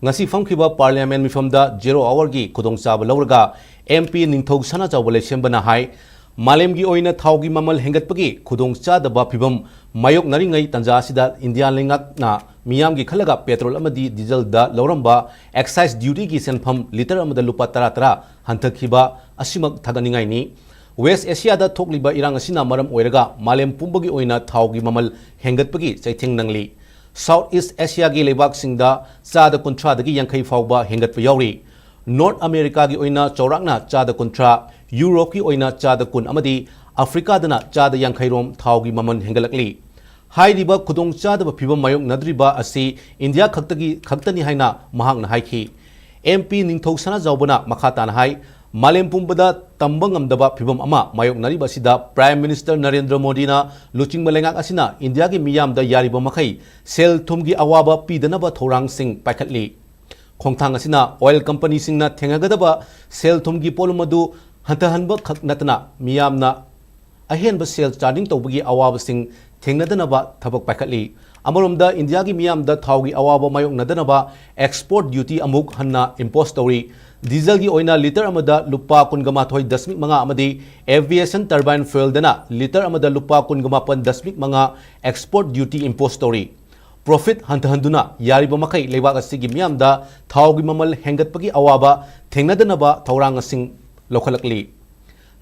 ꯉꯁꯤ ꯐꯝꯈꯤꯕ Parliament ꯃꯤꯐꯝꯗ zero hourꯒꯤ ꯈꯨꯗꯣꯡꯆꯥꯕ ꯂꯧꯔꯒ MP ꯅꯤꯡꯊꯧ ꯁꯅꯥꯖꯥꯎꯕ ꯂꯩꯁꯦꯝꯕꯅ ꯍꯥꯏ, ꯃꯥꯂꯦꯝꯒꯤ ꯑꯣꯏꯅ ꯊꯥꯎꯒꯤ ꯃꯃꯜ ꯍꯦꯟꯒꯠꯄꯒꯤ ꯈꯨꯗꯣꯡꯆꯥꯗꯕ ꯐꯤꯚꯝ ꯃꯥꯌꯣꯛꯅꯔꯤꯉꯩ ꯇꯥꯟꯖꯥ ꯑꯁꯤꯗ ꯏꯟꯗꯤꯌꯥ ꯂꯩꯉꯥꯛꯅ ꯃꯤꯌꯥꯝꯒꯤ ꯈꯜꯂꯒ ꯄꯦꯇ꯭ꯔꯣꯜ ꯑꯃꯗꯤ ꯗꯤꯖꯜꯗ ꯂꯧꯔꯝꯕ excise dutyꯒꯤ ꯁꯦꯟꯐꯝ litre ꯑꯃꯗ ꯂꯨꯄꯥ ꯇꯔꯥ ꯇꯔꯥ ꯍꯟꯊꯈꯤꯕ ꯑꯁꯤꯃꯛ ꯊꯥꯒꯠꯅꯤꯡꯉꯥꯏꯅꯤ꯫ West Asiaꯗ ꯊꯣꯛꯂꯤꯕ ꯏꯔꯥꯡ ꯑꯁꯤꯅ ꯃꯔꯝ ꯑꯣꯏꯔꯒ ꯃꯥꯂꯦꯝ ꯄꯨꯝꯕꯒꯤ ꯑꯣꯏꯅ ꯊꯥꯎꯒꯤ ꯃꯃꯜ ꯍꯦꯟꯒꯠꯄꯒꯤ ꯆꯩꯊꯦꯡ ꯅꯪꯂꯤ꯫ South East Asiaꯒꯤ ꯂꯩꯕꯥꯛꯁꯤꯡꯗ ꯆꯥꯗ ꯀꯨꯟꯊ꯭ꯔꯥꯗꯒꯤ ꯌꯥꯡꯈꯩ ꯐꯥꯎꯕ ꯍꯦꯟꯒꯠꯄ ꯌꯥꯎꯔꯤ꯫ North Americaꯒꯤ ꯑꯣꯏꯅ ꯆꯥꯎꯔꯥꯛꯅ ꯆꯥꯗ ꯀꯨꯟꯊ꯭ꯔꯥ, Europeꯀꯤ ꯑꯣꯏꯅ ꯆꯥꯗ ꯀꯨꯟ ꯑꯃꯗꯤ Africaꯗꯅ ꯆꯥꯗ ꯌꯥꯡꯈꯩ ꯔꯣꯝ ꯊꯥꯎꯒꯤ ꯃꯃꯜ ꯍꯦꯟꯒꯠꯂꯛꯂꯤ꯫ ꯍꯥꯏꯔꯤꯕ ꯈꯨꯗꯣꯡꯆꯥꯗꯕ ꯐꯤꯚꯝ ꯃꯥꯌꯣꯛꯅꯗ꯭ꯔꯤꯕ ꯑꯁꯤ ꯏꯟꯗꯤꯌꯥ ꯈꯛꯇꯒꯤ, ꯈꯛꯇꯅꯤ ꯍꯥꯏꯅ ꯃꯍꯥꯛꯅ ꯍꯥꯏꯈꯤ꯫ MP ꯅꯤꯡꯊꯧ ꯁꯅꯥꯖꯥꯎꯕꯅ ꯃꯈꯥ ꯇꯥꯅ ꯍꯥꯏ, ꯃꯥꯂꯦꯝ ꯄꯨꯝꯕꯗ ꯇꯝꯕ ꯉꯝꯗꯕ ꯐꯤꯚꯝ ꯑꯃ ꯃꯥꯌꯣꯛꯅꯔꯤꯕ ꯑꯁꯤꯗ Prime Minister ꯅꯔꯦꯟꯗ꯭ꯔ ꯃꯣꯗꯤꯅ ꯂꯨꯆꯤꯡꯕ ꯂꯩꯉꯥꯛ ꯑꯁꯤꯅ ꯏꯟꯗꯤꯌꯥꯒꯤ ꯃꯤꯌꯥꯝꯗ ꯌꯥꯔꯤꯕ ꯃꯈꯩ ꯁꯦꯜ ꯊꯨꯝꯒꯤ ꯑꯋꯥꯕ ꯄꯤꯗꯅꯕ ꯊꯧꯔꯥꯡꯁꯤꯡ ꯄꯥꯏꯈꯠꯂꯤ꯫ ꯈꯣꯡꯊꯥꯡ ꯑꯁꯤꯅ oil companyꯁꯤꯡꯅ ꯊꯦꯡꯅꯒꯗꯕ ꯁꯦꯜ ꯊꯨꯝꯒꯤ ꯄꯣꯠꯂꯨꯝ ꯑꯗꯨ ꯍꯟꯊꯍꯟꯕ ꯈꯛ ꯅꯠꯇꯅ ꯃꯤꯌꯥꯝꯅ ꯑꯍꯦꯟꯕ ꯁꯦꯜ charging ꯇꯧꯕꯒꯤ ꯑꯋꯥꯕꯁꯤꯡ ꯊꯦꯡꯅꯗꯅꯕ ꯊꯕꯛ ꯄꯥꯏꯈꯠꯂꯤ꯫ ꯑꯃꯔꯣꯝꯗ ꯏꯟꯗꯤꯌꯥꯒꯤ ꯃꯤꯌꯥꯝꯗ ꯊꯥꯎꯒꯤ ꯑꯋꯥꯕ ꯃꯥꯌꯣꯛꯅꯗꯅꯕ export duty ꯑꯃꯨꯛ ꯍꯟꯅ impose ꯇꯧꯔꯤ꯫ ꯗꯤꯖꯜꯒꯤ ꯑꯣꯏꯅ litre ꯑꯃꯗ ꯂꯨꯄꯥ ꯀꯨꯟꯒ ꯃꯥꯊꯣꯏ ꯗꯁꯃꯤꯛ ꯃꯉꯥ ꯑꯃꯗꯤ aviation turbine fuelꯗꯅ litre ꯑꯃꯗ ꯂꯨꯄꯥ ꯀꯨꯟꯒ ꯃꯥꯄꯟ ꯗꯁꯃꯤꯛ ꯃꯉꯥ export duty impose ꯇꯧꯔꯤ꯫ profit ꯍꯟꯊꯍꯟꯗꯨꯅ ꯌꯥꯔꯤꯕ ꯃꯈꯩ ꯂꯩꯕꯥꯛ ꯑꯁꯤꯒꯤ ꯃꯤꯌꯥꯝꯗ ꯊꯥꯎꯒꯤ ꯃꯃꯜ ꯍꯦꯟꯒꯠꯄꯒꯤ ꯑꯋꯥꯕ ꯊꯦꯡꯅꯗꯅꯕ ꯊꯧꯔꯥꯡꯁꯤꯡ ꯂꯧꯈꯠꯂꯛꯂꯤ꯫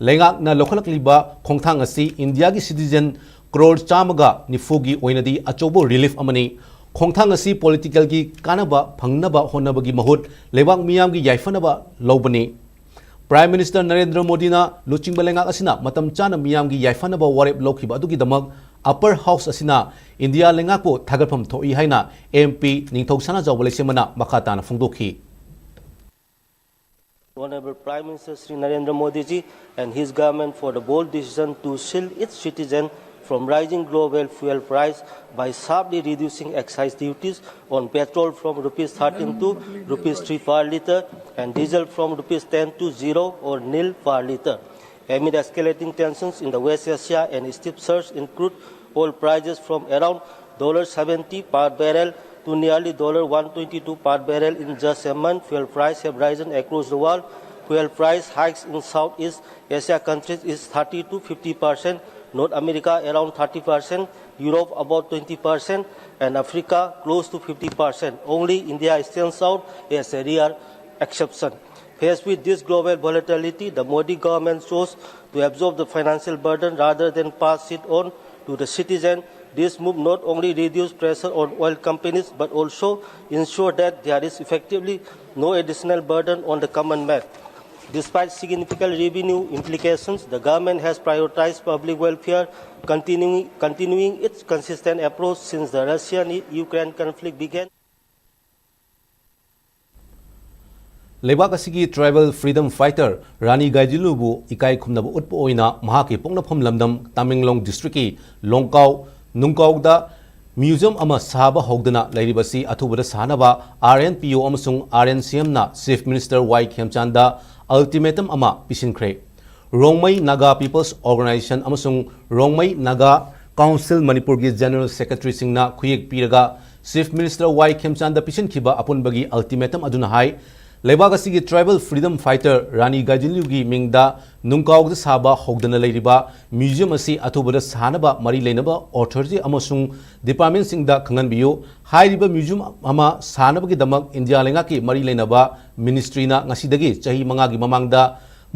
ꯂꯩꯉꯥꯛꯅ ꯂꯧꯈꯠꯂꯛꯂꯤꯕ ꯈꯣꯡꯊꯥꯡ ꯑꯁꯤ ꯏꯟꯗꯤꯌꯥꯒꯤ citizen ꯀ꯭ꯔꯣꯔ ꯆꯥꯝꯃꯒ ꯅꯤꯐꯨꯒꯤ ꯑꯣꯏꯅꯗꯤ ꯑꯆꯧꯕ relief ꯑꯃꯅꯤ꯫ ꯈꯣꯡꯊꯥꯡ ꯑꯁꯤ politicalꯒꯤ ꯀꯥꯟꯅꯕ ꯐꯪꯅꯕ ꯍꯣꯠꯅꯕꯒꯤ ꯃꯍꯨꯠ ꯂꯩꯕꯥꯛ ꯃꯤꯌꯥꯝꯒꯤ ꯌꯥꯏꯐꯅꯕ ꯂꯧꯕꯅꯤ꯫ Prime Minister ꯅꯔꯦꯟꯗ꯭ꯔ ꯃꯣꯗꯤꯅ ꯂꯨꯆꯤꯡꯕ ꯂꯩꯉꯥꯛ ꯑꯁꯤꯅ ꯃꯇꯝ ꯆꯥꯅ ꯃꯤꯌꯥꯝꯒꯤ ꯌꯥꯏꯐꯅꯕ ꯋꯥꯔꯦꯞ ꯂꯧꯈꯤꯕ ꯑꯗꯨꯒꯤꯗꯃꯛ Upper House ꯑꯁꯤꯅ ꯏꯟꯗꯤꯌꯥ ꯂꯩꯉꯥꯛꯄꯨ ꯊꯥꯒꯠꯐꯝ ꯊꯣꯛꯏ ꯍꯥꯏꯅ MP ꯅꯤꯡꯊꯧ ꯁꯅꯥꯖꯥꯎꯕ ꯂꯩꯁꯦꯝꯕꯅ ꯃꯈꯥ ꯇꯥꯅ ꯐꯣꯡꯗꯣꯛꯈꯤ꯫ Honorable Prime Minister Shri Narendra Modi ji and his government for the bold decision to shield its citizen from rising global fuel price by sharply reducing excise duties on petrol from rupees thirteen to rupees three per litre and diesel from rupees ten to zero or nil per litre. Amid escalating tensions in the West Asia and steep surge in crude oil prices from around seventy per barrel to nearly one twenty-two per barrel in just a month, fuel prices have risen across the world. Fuel price hikes in Southeast Asia countries is thirty to fifty percent, North America around thirty percent, Europe about twenty percent, and Africa close to fifty percent. Only India stands out as a rare exception. Faced with this global volatility, the Modi government chose to absorb the financial burden rather than pass it on to the citizen. This move not only reduced pressure on oil companies but also ensured that there is effectively no additional burden on the common man. Despite significant revenue implications, the government has prioritized public welfare, continuing, continuing its consistent approach since the Russian-Ukraine conflict began. ꯂꯩꯕꯥꯛ ꯑꯁꯤꯒꯤ tribal freedom fighter ꯔꯥꯅꯤ ꯒꯥꯏꯗꯤꯟꯂꯨꯕꯨ ꯏꯀꯥꯏ ꯈꯨꯝꯅꯕ ꯎꯠꯄ ꯑꯣꯏꯅ ꯃꯍꯥꯛꯀꯤ ꯄꯣꯛꯅꯐꯝ ꯂꯝꯗꯝ Tamenglong districtꯀꯤ ꯂꯣꯡꯀꯥꯎ ꯅꯨꯡꯀꯥꯎꯗ museum ꯑꯃ ꯁꯥꯕ ꯍꯧꯗꯅ ꯂꯩꯔꯤꯕꯁꯤ ꯑꯊꯨꯕꯗ ꯁꯥꯅꯕ RNPO ꯑꯃꯁꯨꯡ RNCMꯅ Chief Minister ꯋꯥꯏ ꯈꯦꯝꯆꯥꯟꯗ ultimatum ꯑꯃ ꯄꯤꯁꯤꯟꯈ꯭ꯔꯦ꯫ ꯔꯣꯡꯃꯩ ꯅꯥꯒꯥ People's Organisation ꯑꯃꯁꯨꯡ ꯔꯣꯡꯃꯩ ꯅꯥꯒꯥ Council ꯃꯅꯤꯄꯨꯔꯒꯤ General Secretaryꯁꯤꯡꯅ ꯈꯨꯌꯦꯛ ꯄꯤꯔꯒ Chief Minister ꯋꯥꯏ ꯈꯦꯝꯆꯥꯟꯗ ꯄꯤꯁꯤꯟꯈꯤꯕ ꯑꯄꯨꯟꯕꯒꯤ ultimatum ꯑꯗꯨꯅ ꯍꯥꯏ, ꯂꯩꯕꯥꯛ ꯑꯁꯤꯒꯤ tribal freedom fighter ꯔꯥꯅꯤ ꯒꯥꯏꯗꯤꯟꯂꯤꯌꯨꯒꯤ ꯃꯤꯡꯗ ꯅꯨꯡꯀꯥꯎꯗ ꯁꯥꯕ ꯍꯧꯗꯅ ꯂꯩꯔꯤꯕ museum ꯑꯁꯤ ꯑꯊꯨꯕꯗ ꯁꯥꯅꯕ ꯃꯔꯤ ꯂꯩꯅꯕ authority ꯑꯃꯁꯨꯡ departmentꯁꯤꯡꯗ ꯈꯪꯍꯟꯕꯤꯌꯨ꯫ ꯍꯥꯏꯔꯤꯕ museum ꯑꯃ ꯁꯥꯅꯕꯒꯤꯗꯃꯛ ꯏꯟꯗꯤꯌꯥ ꯂꯩꯉꯥꯛꯀꯤ ꯃꯔꯤ ꯂꯩꯅꯕ ministryꯅ ꯉꯁꯤꯗꯒꯤ ꯆꯍꯤ ꯃꯉꯥꯒꯤ ꯃꯃꯥꯡꯗ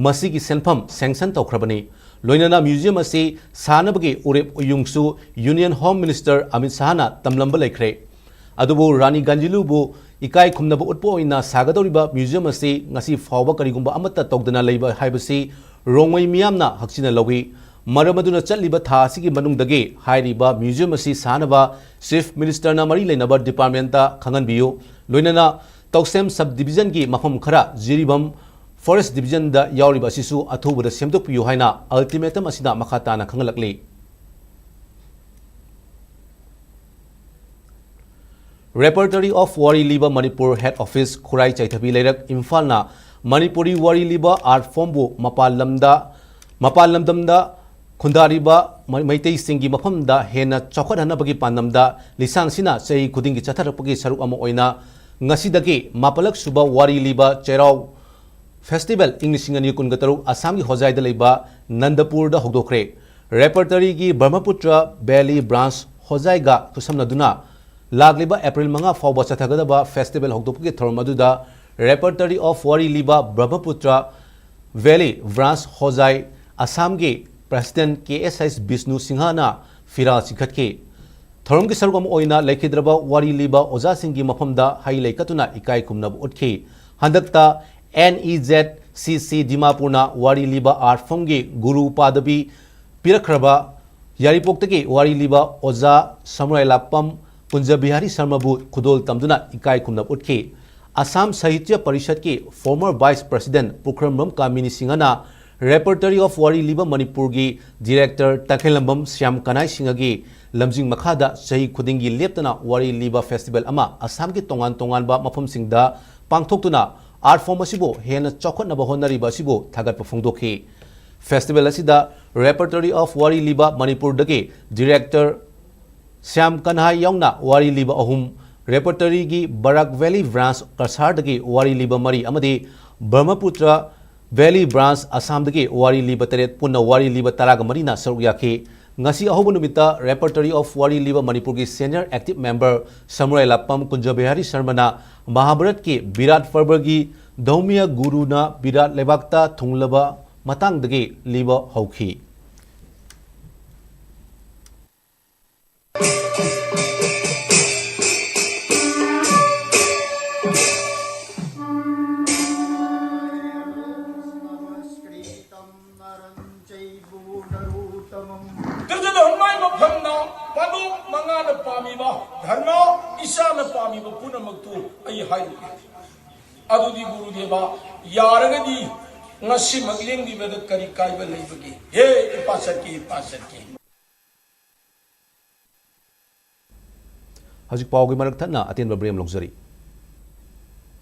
ꯃꯁꯤꯒꯤ ꯁꯦꯟꯐꯝ sanction ꯇꯧꯈ꯭ꯔꯕꯅꯤ꯫ ꯂꯣꯏꯅꯅ museum ꯑꯁꯤ ꯁꯥꯅꯕꯒꯤ ꯎꯔꯦꯞ ꯎꯌꯨꯡꯁꯨ Union Home Minister ꯑꯃꯤꯠ ꯁꯥꯍꯅ ꯇꯝꯂꯝꯕ ꯂꯩꯈ꯭ꯔꯦ꯫ ꯑꯗꯨꯕꯨ ꯔꯥꯅꯤ ꯒꯥꯟꯖꯤꯂꯨꯕꯨ ꯏꯀꯥꯏ ꯈꯨꯝꯅꯕ ꯎꯠꯄ ꯑꯣꯏꯅ ꯁꯥꯒꯗꯧꯔꯤꯕ museum ꯑꯁꯤ ꯉꯁꯤ ꯐꯥꯎꯕ ꯀꯔꯤꯒꯨꯝꯕ ꯑꯃꯠꯇ ꯇꯧꯗꯅ ꯂꯩꯕ ꯍꯥꯏꯕꯁꯤ ꯔꯣꯡꯃꯩ ꯃꯤꯌꯥꯝꯅ ꯍꯛꯆꯤꯟꯅ ꯂꯧꯏ꯫ ꯃꯔꯝ ꯑꯗꯨꯅ ꯆꯠꯂꯤꯕ ꯊꯥ ꯑꯁꯤꯒꯤ ꯃꯅꯨꯡꯗꯒꯤ ꯍꯥꯏꯔꯤꯕ museum ꯑꯁꯤ ꯁꯥꯅꯕ Chief Ministerꯅ ꯃꯔꯤ ꯂꯩꯅꯕ departmentꯇ ꯈꯪꯍꯟꯕꯤꯌꯨ꯫ ꯂꯣꯏꯅꯅ ꯇꯧꯁꯦꯝ sub divisionꯒꯤ ꯃꯐꯝ ꯈꯔ ꯖꯤꯔꯤꯕꯥꯝ forest divisionꯗ ꯌꯥꯎꯔꯤꯕ ꯑꯁꯤꯁꯨ ꯑꯊꯨꯕꯗ ꯁꯦꯝꯗꯣꯛꯄꯤꯌꯨ ꯍꯥꯏꯅ ultimatum ꯑꯁꯤꯗ ꯃꯈꯥ ꯇꯥꯅ ꯈꯪꯍꯜꯂꯛꯂꯤ꯫ Repertory of ꯋꯥꯔꯤ ꯂꯤꯕ ꯃꯅꯤꯄꯨꯔ head office ꯈꯨꯔꯥꯏ ꯆꯩꯊꯕꯤ ꯂꯩꯔꯛ ꯏꯝꯐꯥꯜꯅ ꯃꯅꯤꯄꯨꯔꯤ ꯋꯥꯔꯤ ꯂꯤꯕ art formꯕꯨ ꯃꯄꯥꯟ ꯂꯝꯗ, ꯃꯄꯥꯟ ꯂꯝꯗꯝꯗ ꯈꯨꯟꯗꯥꯔꯤꯕ ꯃꯩ-, ꯃꯩꯇꯩꯁꯤꯡꯒꯤ ꯃꯐꯝꯗ ꯍꯦꯟꯅ ꯆꯥꯎꯈꯠꯍꯟꯅꯕꯒꯤ ꯄꯥꯟꯗꯝꯗ ꯂꯤꯁꯥꯡꯁꯤꯅ ꯆꯍꯤ ꯈꯨꯗꯤꯡꯒꯤ ꯆꯠꯊꯔꯛꯄꯒꯤ ꯁꯔꯨꯛ ꯑꯃ ꯑꯣꯏꯅ ꯉꯁꯤꯗꯒꯤ ꯃꯥꯄꯜꯂꯛ ꯁꯨꯕ ꯋꯥꯔꯤ ꯂꯤꯕ ꯆꯩꯔꯥꯎ festival ꯏꯪ ꯂꯤꯁꯤꯡ ꯑꯅꯤ ꯀꯨꯟꯒ ꯇꯔꯨꯛ ꯑꯁꯥꯝꯒꯤ ꯍꯣꯖꯥꯏꯗ ꯂꯩꯕ ꯅꯟꯗꯄꯨꯔꯗ ꯍꯧꯗꯣꯛꯈ꯭ꯔꯦ꯫ Repertoryꯒꯤ Brahmaputra Valley Branch ꯍꯣꯖꯥꯏꯒ ꯈꯨꯠꯁꯝꯅꯗꯨꯅ ꯂꯥꯛꯂꯤꯕ April ꯃꯉꯥ ꯐꯥꯎꯕ ꯆꯠꯊꯒꯗꯕ festival ꯍꯧꯗꯣꯛꯄꯒꯤ ꯊꯧꯔꯝ ꯑꯗꯨꯗ Repertory of ꯋꯥꯔꯤ ꯂꯤꯕ Brahmaputra Valley Branch ꯍꯣꯖꯥꯏ ꯑꯁꯥꯝꯒꯤ President ꯀꯦ ꯑꯦꯁ ꯑꯩꯆ ꯕꯤꯁꯅꯨ ꯁꯤꯡꯍꯅ ꯐꯤꯔꯥꯜ ꯆꯤꯡꯈꯠꯈꯤ꯫ ꯊꯧꯔꯝꯒꯤ ꯁꯔꯨꯛ ꯑꯃ ꯑꯣꯏꯅ ꯂꯩꯈꯤꯗ꯭ꯔꯕ ꯋꯥꯔꯤ ꯂꯤꯕ ꯑꯣꯖꯥꯁꯤꯡꯒꯤ ꯃꯐꯝꯗ ꯍꯩ ꯂꯩ ꯀꯠꯇꯨꯅ ꯏꯀꯥꯏ ꯈꯨꯝꯅꯕ ꯎꯠꯈꯤ꯫ ꯍꯟꯗꯛꯇ N E Z C C ꯗꯤꯃꯥꯄꯨꯔꯅ ꯋꯥꯔꯤ ꯂꯤꯕ art formꯒꯤ ꯒꯨꯔꯨ ꯄꯥꯗꯕꯤ ꯄꯤꯔꯛꯈ꯭ꯔꯕ ꯌꯥꯏꯔꯤꯄꯣꯛꯇꯒꯤ ꯋꯥꯔꯤ ꯂꯤꯕ ꯑꯣꯖꯥ ꯁꯃꯨꯔꯥꯏꯂꯥꯛꯄꯝ ꯀꯨꯟꯖꯕꯤꯍꯥꯔꯤ ꯁꯔꯃꯕꯨ ꯈꯨꯗꯣꯜ ꯇꯝꯗꯨꯅ ꯏꯀꯥꯏ ꯈꯨꯝꯅꯕ ꯎꯠꯈꯤ꯫ ꯑꯁꯥꯝ ꯁꯥꯍꯤꯇ꯭ꯌ ꯄꯔꯤꯁꯠꯀꯤ former vice president ꯄꯨꯈ꯭ꯔꯝꯕꯝ ꯀꯥꯃꯤꯅꯤ ꯁꯤꯡꯍꯅ Repertory of ꯋꯥꯔꯤ ꯂꯤꯕ ꯃꯅꯤꯄꯨꯔꯒꯤ director ꯇꯈꯦꯜꯂꯝꯕꯝ ꯁ꯭ꯌꯥꯝ ꯀꯅꯥꯏ ꯁꯤꯡꯍꯒꯤ ꯂꯝꯖꯤꯡ ꯃꯈꯥꯗ ꯆꯍꯤ ꯈꯨꯗꯤꯡꯒꯤ ꯂꯦꯞꯇꯅ ꯋꯥꯔꯤ ꯂꯤꯕ festival ꯑꯃ ꯑꯁꯥꯝꯒꯤ ꯇꯣꯉꯥꯟ ꯇꯣꯉꯥꯟꯕ ꯃꯐꯝꯁꯤꯡꯗ ꯄꯥꯡꯊꯣꯛꯇꯨꯅ art form ꯑꯁꯤꯕꯨ ꯍꯦꯟꯅ ꯆꯥꯎꯈꯠꯅꯕ ꯍꯣꯠꯅꯔꯤꯕ ꯑꯁꯤꯕꯨ ꯊꯥꯒꯠꯄ ꯐꯣꯡꯗꯣꯛꯈꯤ꯫ Festival ꯑꯁꯤꯗ Repertory of ꯋꯥꯔꯤ ꯂꯤꯕ ꯃꯅꯤꯄꯨꯔꯗꯒꯤ director ꯁ꯭ꯌꯥꯝ ꯀꯟꯍꯥꯏ ꯌꯥꯎꯅ ꯋꯥꯔꯤ ꯂꯤꯕ ꯑꯍꯨꯝ, ꯔꯦꯄꯔꯇꯔꯤꯒꯤ ꯕꯔꯥꯛ ꯚꯦꯂꯤ ꯕ꯭ꯔꯥꯟꯆ ꯀꯁꯥꯔꯗꯒꯤ ꯋꯥꯔꯤ ꯂꯤꯕ ꯃꯔꯤ ꯑꯃꯗꯤ ꯕ꯭ꯔꯍꯃꯄꯨꯇ꯭ꯔ ꯚꯦꯂꯤ ꯕ꯭ꯔꯥꯟꯆ ꯑꯁꯥꯝꯗꯒꯤ ꯋꯥꯔꯤ ꯂꯤꯕ ꯇꯔꯦꯠ, ꯄꯨꯟꯅ ꯋꯥꯔꯤ ꯂꯤꯕ ꯇꯔꯥꯒ ꯃꯔꯤꯅ ꯁꯔꯨꯛ ꯌꯥꯈꯤ꯫ ꯉꯁꯤ ꯑꯍꯧꯕ ꯅꯨꯃꯤꯠꯇ Repertory of ꯋꯥꯔꯤ ꯂꯤꯕ ꯃꯅꯤꯄꯨꯔꯒꯤ senior active member ꯁꯃꯨꯔꯥꯏ ꯂꯥꯞꯄꯝ ꯀꯨꯟꯖ Bihari ꯁꯔꯃꯅ ꯃꯍꯥꯚꯥꯔꯠꯀꯤ Virat ꯄꯔꯕꯒꯤ ꯙꯧꯃꯤꯌ ꯒꯨꯔꯨꯅ Virat ꯂꯩꯕꯥꯛꯇ ꯊꯨꯡꯂꯕ ꯃꯇꯥꯡꯗꯒꯤ ꯂꯤꯕ ꯍꯧꯈꯤ꯫ ꯇ꯭ꯔꯤꯖꯟ ꯍꯨꯝꯃꯥꯏ ꯃꯐꯝꯗ ꯄꯥꯂꯣꯛ ꯃꯉꯥꯅ ꯄꯥꯝꯃꯤꯕ ꯙꯔꯃ, ꯏꯁꯥꯅ ꯄꯥꯝꯃꯤꯕ ꯄꯨꯝꯅꯃꯛꯇꯨ ꯑꯩ ꯍꯥꯏꯔꯨꯒꯦ꯫ ꯑꯗꯨꯗꯤ ꯒꯨꯔꯨꯗꯦꯕ, ꯌꯥꯔꯒꯗꯤ ꯉꯁꯤꯃꯛ ꯂꯦꯡꯕꯤꯕꯗ ꯀꯔꯤ ꯀꯥꯏꯕ ꯂꯩꯕꯒꯦ? ꯍꯦ, ꯏꯄꯥ ꯆꯠꯀꯦ, ꯏꯄꯥ ꯆꯠꯀꯦ꯫ ꯍꯧꯖꯤꯛ ꯄꯥꯎꯒꯤ ꯃꯔꯛ ꯊꯠꯅ ꯑꯇꯦꯟꯕ ꯕ꯭ꯔꯦꯝ ꯂꯧꯖꯔꯤ꯫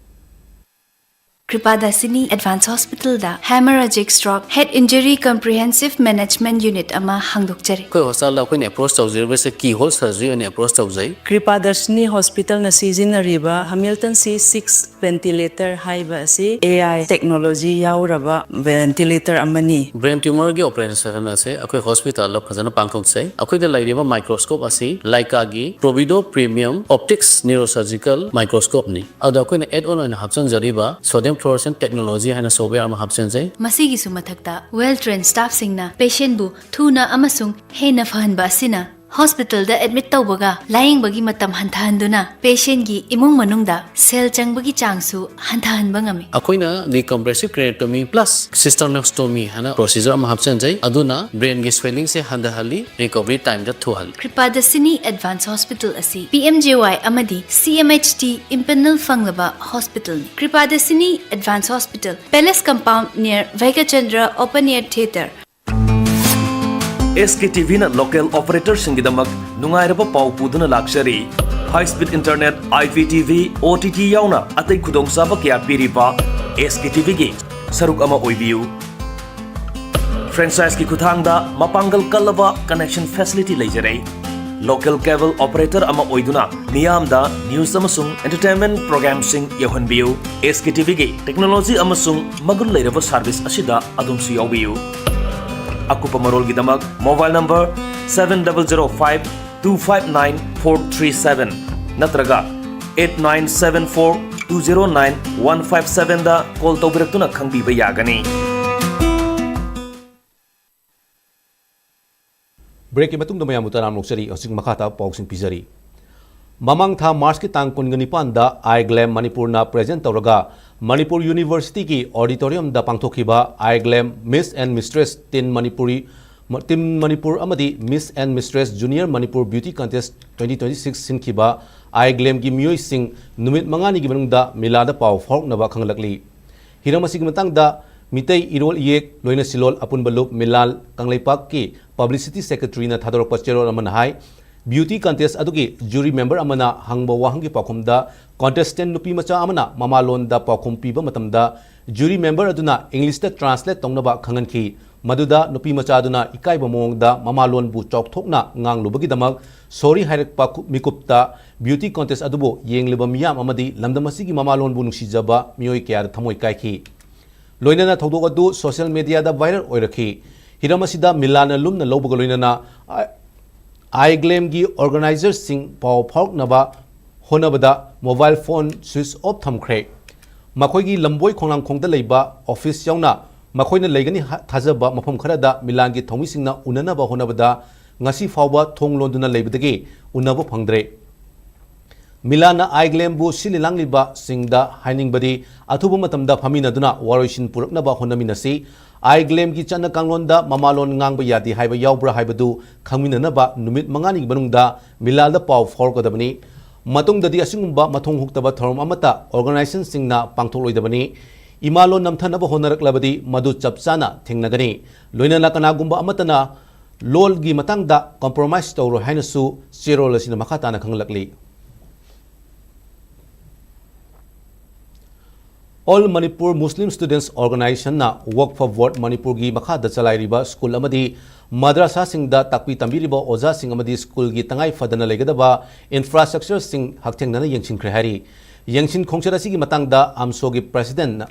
ꯀ꯭ꯔꯤꯄꯥꯗꯥꯁꯤꯅꯤ ꯑꯦꯗꯚꯥꯟꯁ ꯍꯣꯁꯄꯤꯇꯥꯜꯗ Hemorrhagic Stroke Head Injury Comprehensive Management Unit ꯑꯃ ꯍꯥꯡꯗꯣꯛꯆꯔꯤ꯫ ꯑꯩꯈꯣꯏ ꯍꯣꯁꯄꯤꯇꯥꯜꯗ ꯑꯩꯈꯣꯏꯅ ꯑꯦꯄ꯭ꯔꯣꯁ ꯇꯧꯖꯔꯤꯕꯁꯦ keyhole surgery ꯑꯣꯏꯅ ꯑꯦꯄ꯭ꯔꯣꯁ ꯇꯧꯖꯩ꯫ ꯀ꯭ꯔꯤꯄꯥꯗꯥꯁꯤꯅꯤ ꯍꯣꯁꯄꯤꯇꯥꯜꯅ ꯁꯤꯖꯤꯟꯅꯔꯤꯕ Hamilton C six ventilator ꯍꯥꯏꯕ ꯑꯁꯤ A I technology ꯌꯥꯎꯔꯕ ventilator ꯑꯃꯅꯤ꯫ Brain tumorꯒꯤ operation ꯑꯁꯦ ꯑꯩꯈꯣꯏ ꯍꯣꯁꯄꯤꯇꯥꯜꯗ ꯐꯖꯅ ꯄꯥꯡꯊꯣꯛꯆꯩ꯫ ꯑꯩꯈꯣꯏꯗ ꯂꯩꯔꯤꯕ microscope ꯑꯁꯤ Leicꯥꯒꯤ Provido Premium Optics Neurosurgical Microscopeꯅꯤ꯫ ꯑꯗꯣ ꯑꯩꯈꯣꯏꯅ add on ꯑꯣꯏꯅ ꯍꯥꯞꯆꯤꯟꯖꯔꯤꯕ Sodium Fluorescent Technology ꯍꯥꯏꯅ software ꯑꯃ ꯍꯥꯞꯆꯤꯟꯖꯩ꯫ ꯃꯁꯤꯒꯤꯁꯨ ꯃꯊꯛꯇ well trained staffꯁꯤꯡꯅ patientꯕꯨ ꯊꯨꯅ ꯑꯃꯁꯨꯡ ꯍꯦꯟꯅ ꯐꯍꯟꯕ ꯑꯁꯤꯅ ꯍꯣꯁꯄꯤꯇꯥꯜꯗ admit ꯇꯧꯕꯒ ꯂꯥꯌꯦꯡꯕꯒꯤ ꯃꯇꯝ ꯍꯟꯊꯍꯟꯗꯨꯅ patientꯒꯤ ꯏꯃꯨꯡ ꯃꯅꯨꯡꯗ ꯁꯦꯜ ꯆꯪꯕꯒꯤ ꯆꯥꯡꯁꯨ ꯍꯟꯊꯍꯟꯕ ꯉꯝꯃꯤ꯫ ꯑꯩꯈꯣꯏꯅ decompressive craniotomy plus sternostomy ꯍꯥꯏꯅ procedure ꯑꯃ ꯍꯥꯞꯆꯤꯟꯖꯩ, ꯑꯗꯨꯅ brainꯒꯤ swellingꯁꯦ ꯍꯟꯊꯍꯜꯂꯤ, recovery timeꯗ ꯊꯨꯍꯜꯂꯤ꯫ ꯀ꯭ꯔꯤꯄꯥꯗꯥꯁꯤꯅꯤ ꯑꯦꯗꯚꯥꯟꯁ ꯍꯣꯁꯄꯤꯇꯥꯜ ꯑꯁꯤ P M J Y ꯑꯃꯗꯤ C M H T empanel ꯐꯪꯂꯕ ꯍꯣꯁꯄꯤꯇꯥꯜꯅꯤ꯫ ꯀ꯭ꯔꯤꯄꯥꯗꯥꯁꯤꯅꯤ advance hospital, Palace Compound near Bhagya Chandra Open Air Theatre, S K T Vꯅ local operatorꯁꯤꯡꯒꯤꯗꯃꯛ ꯅꯨꯡꯉꯥꯏꯔꯕ ꯄꯥꯎ ꯄꯨꯗꯨꯅ ꯂꯥꯛꯆꯔꯤ꯫ High speed internet, I P T V, O T T ꯌꯥꯎꯅ ꯑꯇꯩ ꯈꯨꯗꯣꯡꯆꯥꯕ ꯀꯌꯥ ꯄꯤꯔꯤꯕ S K T Vꯒꯤ ꯁꯔꯨꯛ ꯑꯃ ꯑꯣꯏꯕꯤꯌꯨ꯫ Franchiseꯀꯤ ꯈꯨꯠꯊꯥꯡꯗ ꯃꯄꯥꯡꯒꯜ ꯀꯜꯂꯕ connection facility ꯂꯩꯖꯔꯦ꯫ Local cable operator ꯑꯃ ꯑꯣꯏꯗꯨꯅ ꯃꯤꯌꯥꯝꯗ news ꯑꯃꯁꯨꯡ entertainment programꯁꯤꯡ ꯌꯧꯍꯟꯕꯤꯌꯨ꯫ SKTVꯒꯤ technology ꯑꯃꯁꯨꯡ ꯃꯒꯨꯟ ꯂꯩꯔꯕ service ꯑꯁꯤꯗ ꯑꯗꯣꯝꯁꯨ ꯌꯥꯎꯕꯤꯌꯨ꯫ ꯑꯀꯨꯞꯄ ꯃꯔꯣꯜꯒꯤꯗꯃꯛ mobile number seven double zero five two five nine four three seven ꯅꯠꯇ꯭ꯔꯒ eight nine seven four two zero nine one five sevenꯗ call ꯇꯧꯕꯤꯔꯛꯇꯨꯅ ꯈꯪꯕꯤꯕ ꯌꯥꯒꯅꯤ꯫ Breakꯀꯤ ꯃꯇꯨꯡꯗ ꯃꯌꯥꯝꯕꯨ ꯇꯔꯥꯝꯅ ꯑꯣꯛꯆꯔꯤ꯫ ꯍꯧꯖꯤꯛ ꯃꯈꯥ ꯇꯥꯕ ꯄꯥꯎꯁꯤꯡ ꯄꯤꯖꯔꯤ꯫ ꯃꯃꯥꯡ ꯊꯥ Marchꯀꯤ ꯇꯥꯡ ꯀꯨꯟꯒ ꯅꯤꯄꯥꯟꯗ IGLAM ꯃꯅꯤꯄꯨꯔꯅ present ꯇꯧꯔꯒ ꯃꯅꯤꯄꯨꯔ Universityꯒꯤ auditoriumꯗ ꯄꯥꯡꯊꯣꯛꯈꯤꯕ IGLAM Miss and Mistress Teen Manipuri Team Manipur ꯑꯃꯗꯤ Miss and Mistress Junior Manipur Beauty Contest twenty twenty six ꯁꯤꯟꯈꯤꯕ IGLAMꯒꯤ ꯃꯤꯑꯣꯏꯁꯤꯡ ꯅꯨꯃꯤꯠ ꯃꯉꯥꯅꯤꯒꯤ ꯃꯅꯨꯡꯗ ꯃꯤꯂꯥꯗ ꯄꯥꯎ ꯐꯥꯎꯔꯛꯅꯕ ꯈꯪꯂꯛꯂꯤ꯫ ꯍꯤꯔꯝ ꯑꯁꯤꯒꯤ ꯃꯇꯥꯡꯗ ꯃꯤꯇꯩ ꯏꯔꯣꯜ ꯏꯌꯦꯛ ꯂꯣꯏꯅ ꯁꯤꯂꯣꯜ ꯑꯄꯨꯟꯕ ꯂꯨꯞ ꯃꯤꯂꯥꯜ ꯀꯪꯂꯩꯄꯥꯛꯀꯤ publicity secretaryꯅ ꯊꯥꯗꯣꯔꯛꯄ ꯆꯦꯔꯣꯜ ꯑꯃꯅ ꯍꯥꯏ, beauty contest ꯑꯗꯨꯒꯤ jury member ꯑꯃꯅ ꯍꯪꯕ ꯋꯥꯍꯪꯒꯤ ꯄꯥꯎꯈꯨꯝꯗ contestant ꯅꯨꯄꯤ ꯃꯆꯥ ꯑꯃꯅ ꯃꯃꯥꯂꯣꯟꯗ ꯄꯥꯎꯈꯨꯝ ꯄꯤꯕ ꯃꯇꯝꯗ jury member ꯑꯗꯨꯅ Englishꯇ translate ꯇꯧꯅꯕ ꯈꯪꯍꯟꯈꯤ꯫ ꯃꯗꯨꯗ ꯅꯨꯄꯤ ꯃꯆꯥꯗꯨꯅ ꯏꯀꯥꯏꯕ ꯃꯑꯣꯡꯗ ꯃꯃꯥꯂꯣꯟꯕꯨ ꯆꯥꯎꯊꯣꯛꯅ ꯉꯥꯡꯂꯨꯕꯒꯤꯗꯃꯛ sorry ꯍꯥꯏꯔꯛꯄ ꯈꯨ-, ꯃꯤꯀꯨꯞꯇ beauty contest ꯑꯗꯨꯕꯨ ꯌꯦꯡꯂꯤꯕ ꯃꯤꯌꯥꯝ ꯑꯃꯗꯤ ꯂꯝꯗꯝ ꯑꯁꯤꯒꯤ ꯃꯃꯥꯂꯣꯟꯕꯨ ꯅꯨꯡꯁꯤꯖꯕ ꯃꯤꯑꯣꯏ ꯀꯌꯥꯗ ꯊꯃꯣꯏ ꯀꯥꯏꯈꯤ꯫ ꯂꯣꯏꯅꯅ ꯊꯧꯗꯣꯛ ꯑꯗꯨ social mediaꯗ viral ꯑꯣꯏꯔꯛꯈꯤ꯫ ꯍꯤꯔꯝ ꯑꯁꯤꯗ ꯃꯤꯂꯥꯟꯅ ꯂꯨꯝꯅ ꯂꯧꯕꯒ ꯂꯣꯏꯅꯅ ꯑꯥꯏ-, IGLAMꯒꯤ organizerꯁꯤꯡ ꯄꯥꯎ ꯐꯥꯎꯔꯛꯅꯕ ꯍꯣꯠꯅꯕꯗ mobile phone switch off ꯊꯝꯈ꯭ꯔꯦ꯫ ꯃꯈꯣꯏꯒꯤ ꯂꯝꯕꯣꯏ ꯈꯣꯡꯅꯥꯡꯈꯣꯡꯗ ꯂꯩꯕ office ꯌꯥꯎꯅ ꯃꯈꯣꯏꯅ ꯂꯩꯒꯅꯤ ꯍꯥ-, ꯊꯥꯖꯕ ꯃꯐꯝ ꯈꯔꯗ ꯃꯤꯂꯥꯟꯒꯤ ꯊꯧꯃꯤꯁꯤꯡꯅ ꯎꯅꯅꯕ ꯍꯣꯠꯅꯕꯗ ꯉꯁꯤ ꯐꯥꯎꯕ ꯊꯣꯡ ꯂꯣꯟꯗꯨꯅ ꯂꯩꯕꯗꯒꯤ ꯎꯅꯕ ꯐꯪꯗ꯭ꯔꯦ꯫ ꯃꯤꯂꯥꯟꯅ IGLAMꯕꯨ ꯁꯤꯜꯂꯤ ꯂꯥꯡꯂꯤꯕꯁꯤꯡꯗ ꯍꯥꯏꯅꯤꯡꯕꯗꯤ ꯑꯊꯨꯕ ꯃꯇꯝꯗ ꯐꯝꯃꯤꯟꯅꯗꯨꯅ ꯋꯥꯔꯣꯏꯁꯤꯟ ꯄꯨꯔꯛꯅꯕ ꯍꯣꯠꯅꯃꯤꯟꯅꯁꯤ꯫ IGLAMꯒꯤ ꯆꯠꯅ ꯀꯥꯡꯂꯣꯟꯗ ꯃꯃꯥꯂꯣꯟ ꯉꯥꯡꯕ ꯌꯥꯗꯦ ꯍꯥꯏꯕ ꯌꯥꯎꯕ꯭ꯔꯥ ꯍꯥꯏꯕꯗꯨ ꯈꯪꯃꯤꯟꯅꯅꯕ ꯅꯨꯃꯤꯠ ꯃꯉꯥꯅꯤꯒꯤ ꯃꯅꯨꯡꯗ ꯃꯤꯂꯥꯜꯗ ꯄꯥꯎ ꯐꯥꯎꯔꯛꯀꯗꯕꯅꯤ꯫ ꯃꯇꯨꯡꯗꯗꯤ ꯑꯁꯤꯒꯨꯝꯕ ꯃꯊꯣꯡ ꯍꯨꯛꯇꯕ ꯊꯧꯔꯝ ꯑꯃꯠꯇ organizationꯁꯤꯡꯅ ꯄꯥꯡꯊꯣꯛꯂꯣꯏꯗꯕꯅꯤ꯫ ꯏꯃꯥꯂꯣꯟ ꯅꯝꯊꯅꯕ ꯍꯣꯠꯅꯔꯛꯂꯕꯗꯤ ꯃꯗꯨ ꯆꯞ ꯆꯥꯅ ꯊꯦꯡꯅꯒꯅꯤ꯫ ꯂꯣꯏꯅꯅ ꯀꯅꯥꯒꯨꯝꯕ ꯑꯃꯠꯇꯅ ꯂꯣꯜꯒꯤ ꯃꯇꯥꯡꯗ compromise ꯇꯧꯔꯣꯏ ꯍꯥꯏꯅꯁꯨ ꯆꯦꯔꯣꯜ ꯑꯁꯤꯅ ꯃꯈꯥ ꯇꯥꯅ ꯈꯪꯍꯜꯂꯛꯂꯤ꯫ All Manipur Muslim Students Organization-ꯅ Work for Vote ꯃꯅꯤꯄꯨꯔꯒꯤ ꯃꯈꯥꯗ ꯆꯂꯥꯏꯔꯤꯕ ꯁ꯭ꯀꯨꯜ ꯑꯃꯗꯤ ꯃꯗ꯭ꯔꯁꯥꯁꯤꯡꯗ ꯇꯥꯛꯄꯤ ꯇꯝꯕꯤꯔꯤꯕ ꯑꯣꯖꯥꯁꯤꯡ ꯑꯃꯗꯤ ꯁ꯭ꯀꯨꯜꯒꯤ ꯇꯉꯥꯏ ꯐꯗꯅ ꯂꯩꯒꯗꯕ ꯏꯟꯐ꯭ꯔꯥꯁ꯭ꯇ꯭ꯔꯛꯆꯔꯁꯤꯡ ꯍꯛꯊꯦꯡꯅꯅ ꯌꯦꯡꯁꯤꯟꯈ꯭ꯔꯦ ꯍꯥꯏꯔꯤ꯫ ꯌꯦꯡꯁꯤꯟ ꯈꯣꯡꯆꯠ ꯑꯁꯤꯒꯤ ꯃꯇꯥꯡꯗ ꯑꯝꯁꯣꯒꯤ ꯄ꯭ꯔꯦꯁꯤꯗꯦꯟꯠꯅ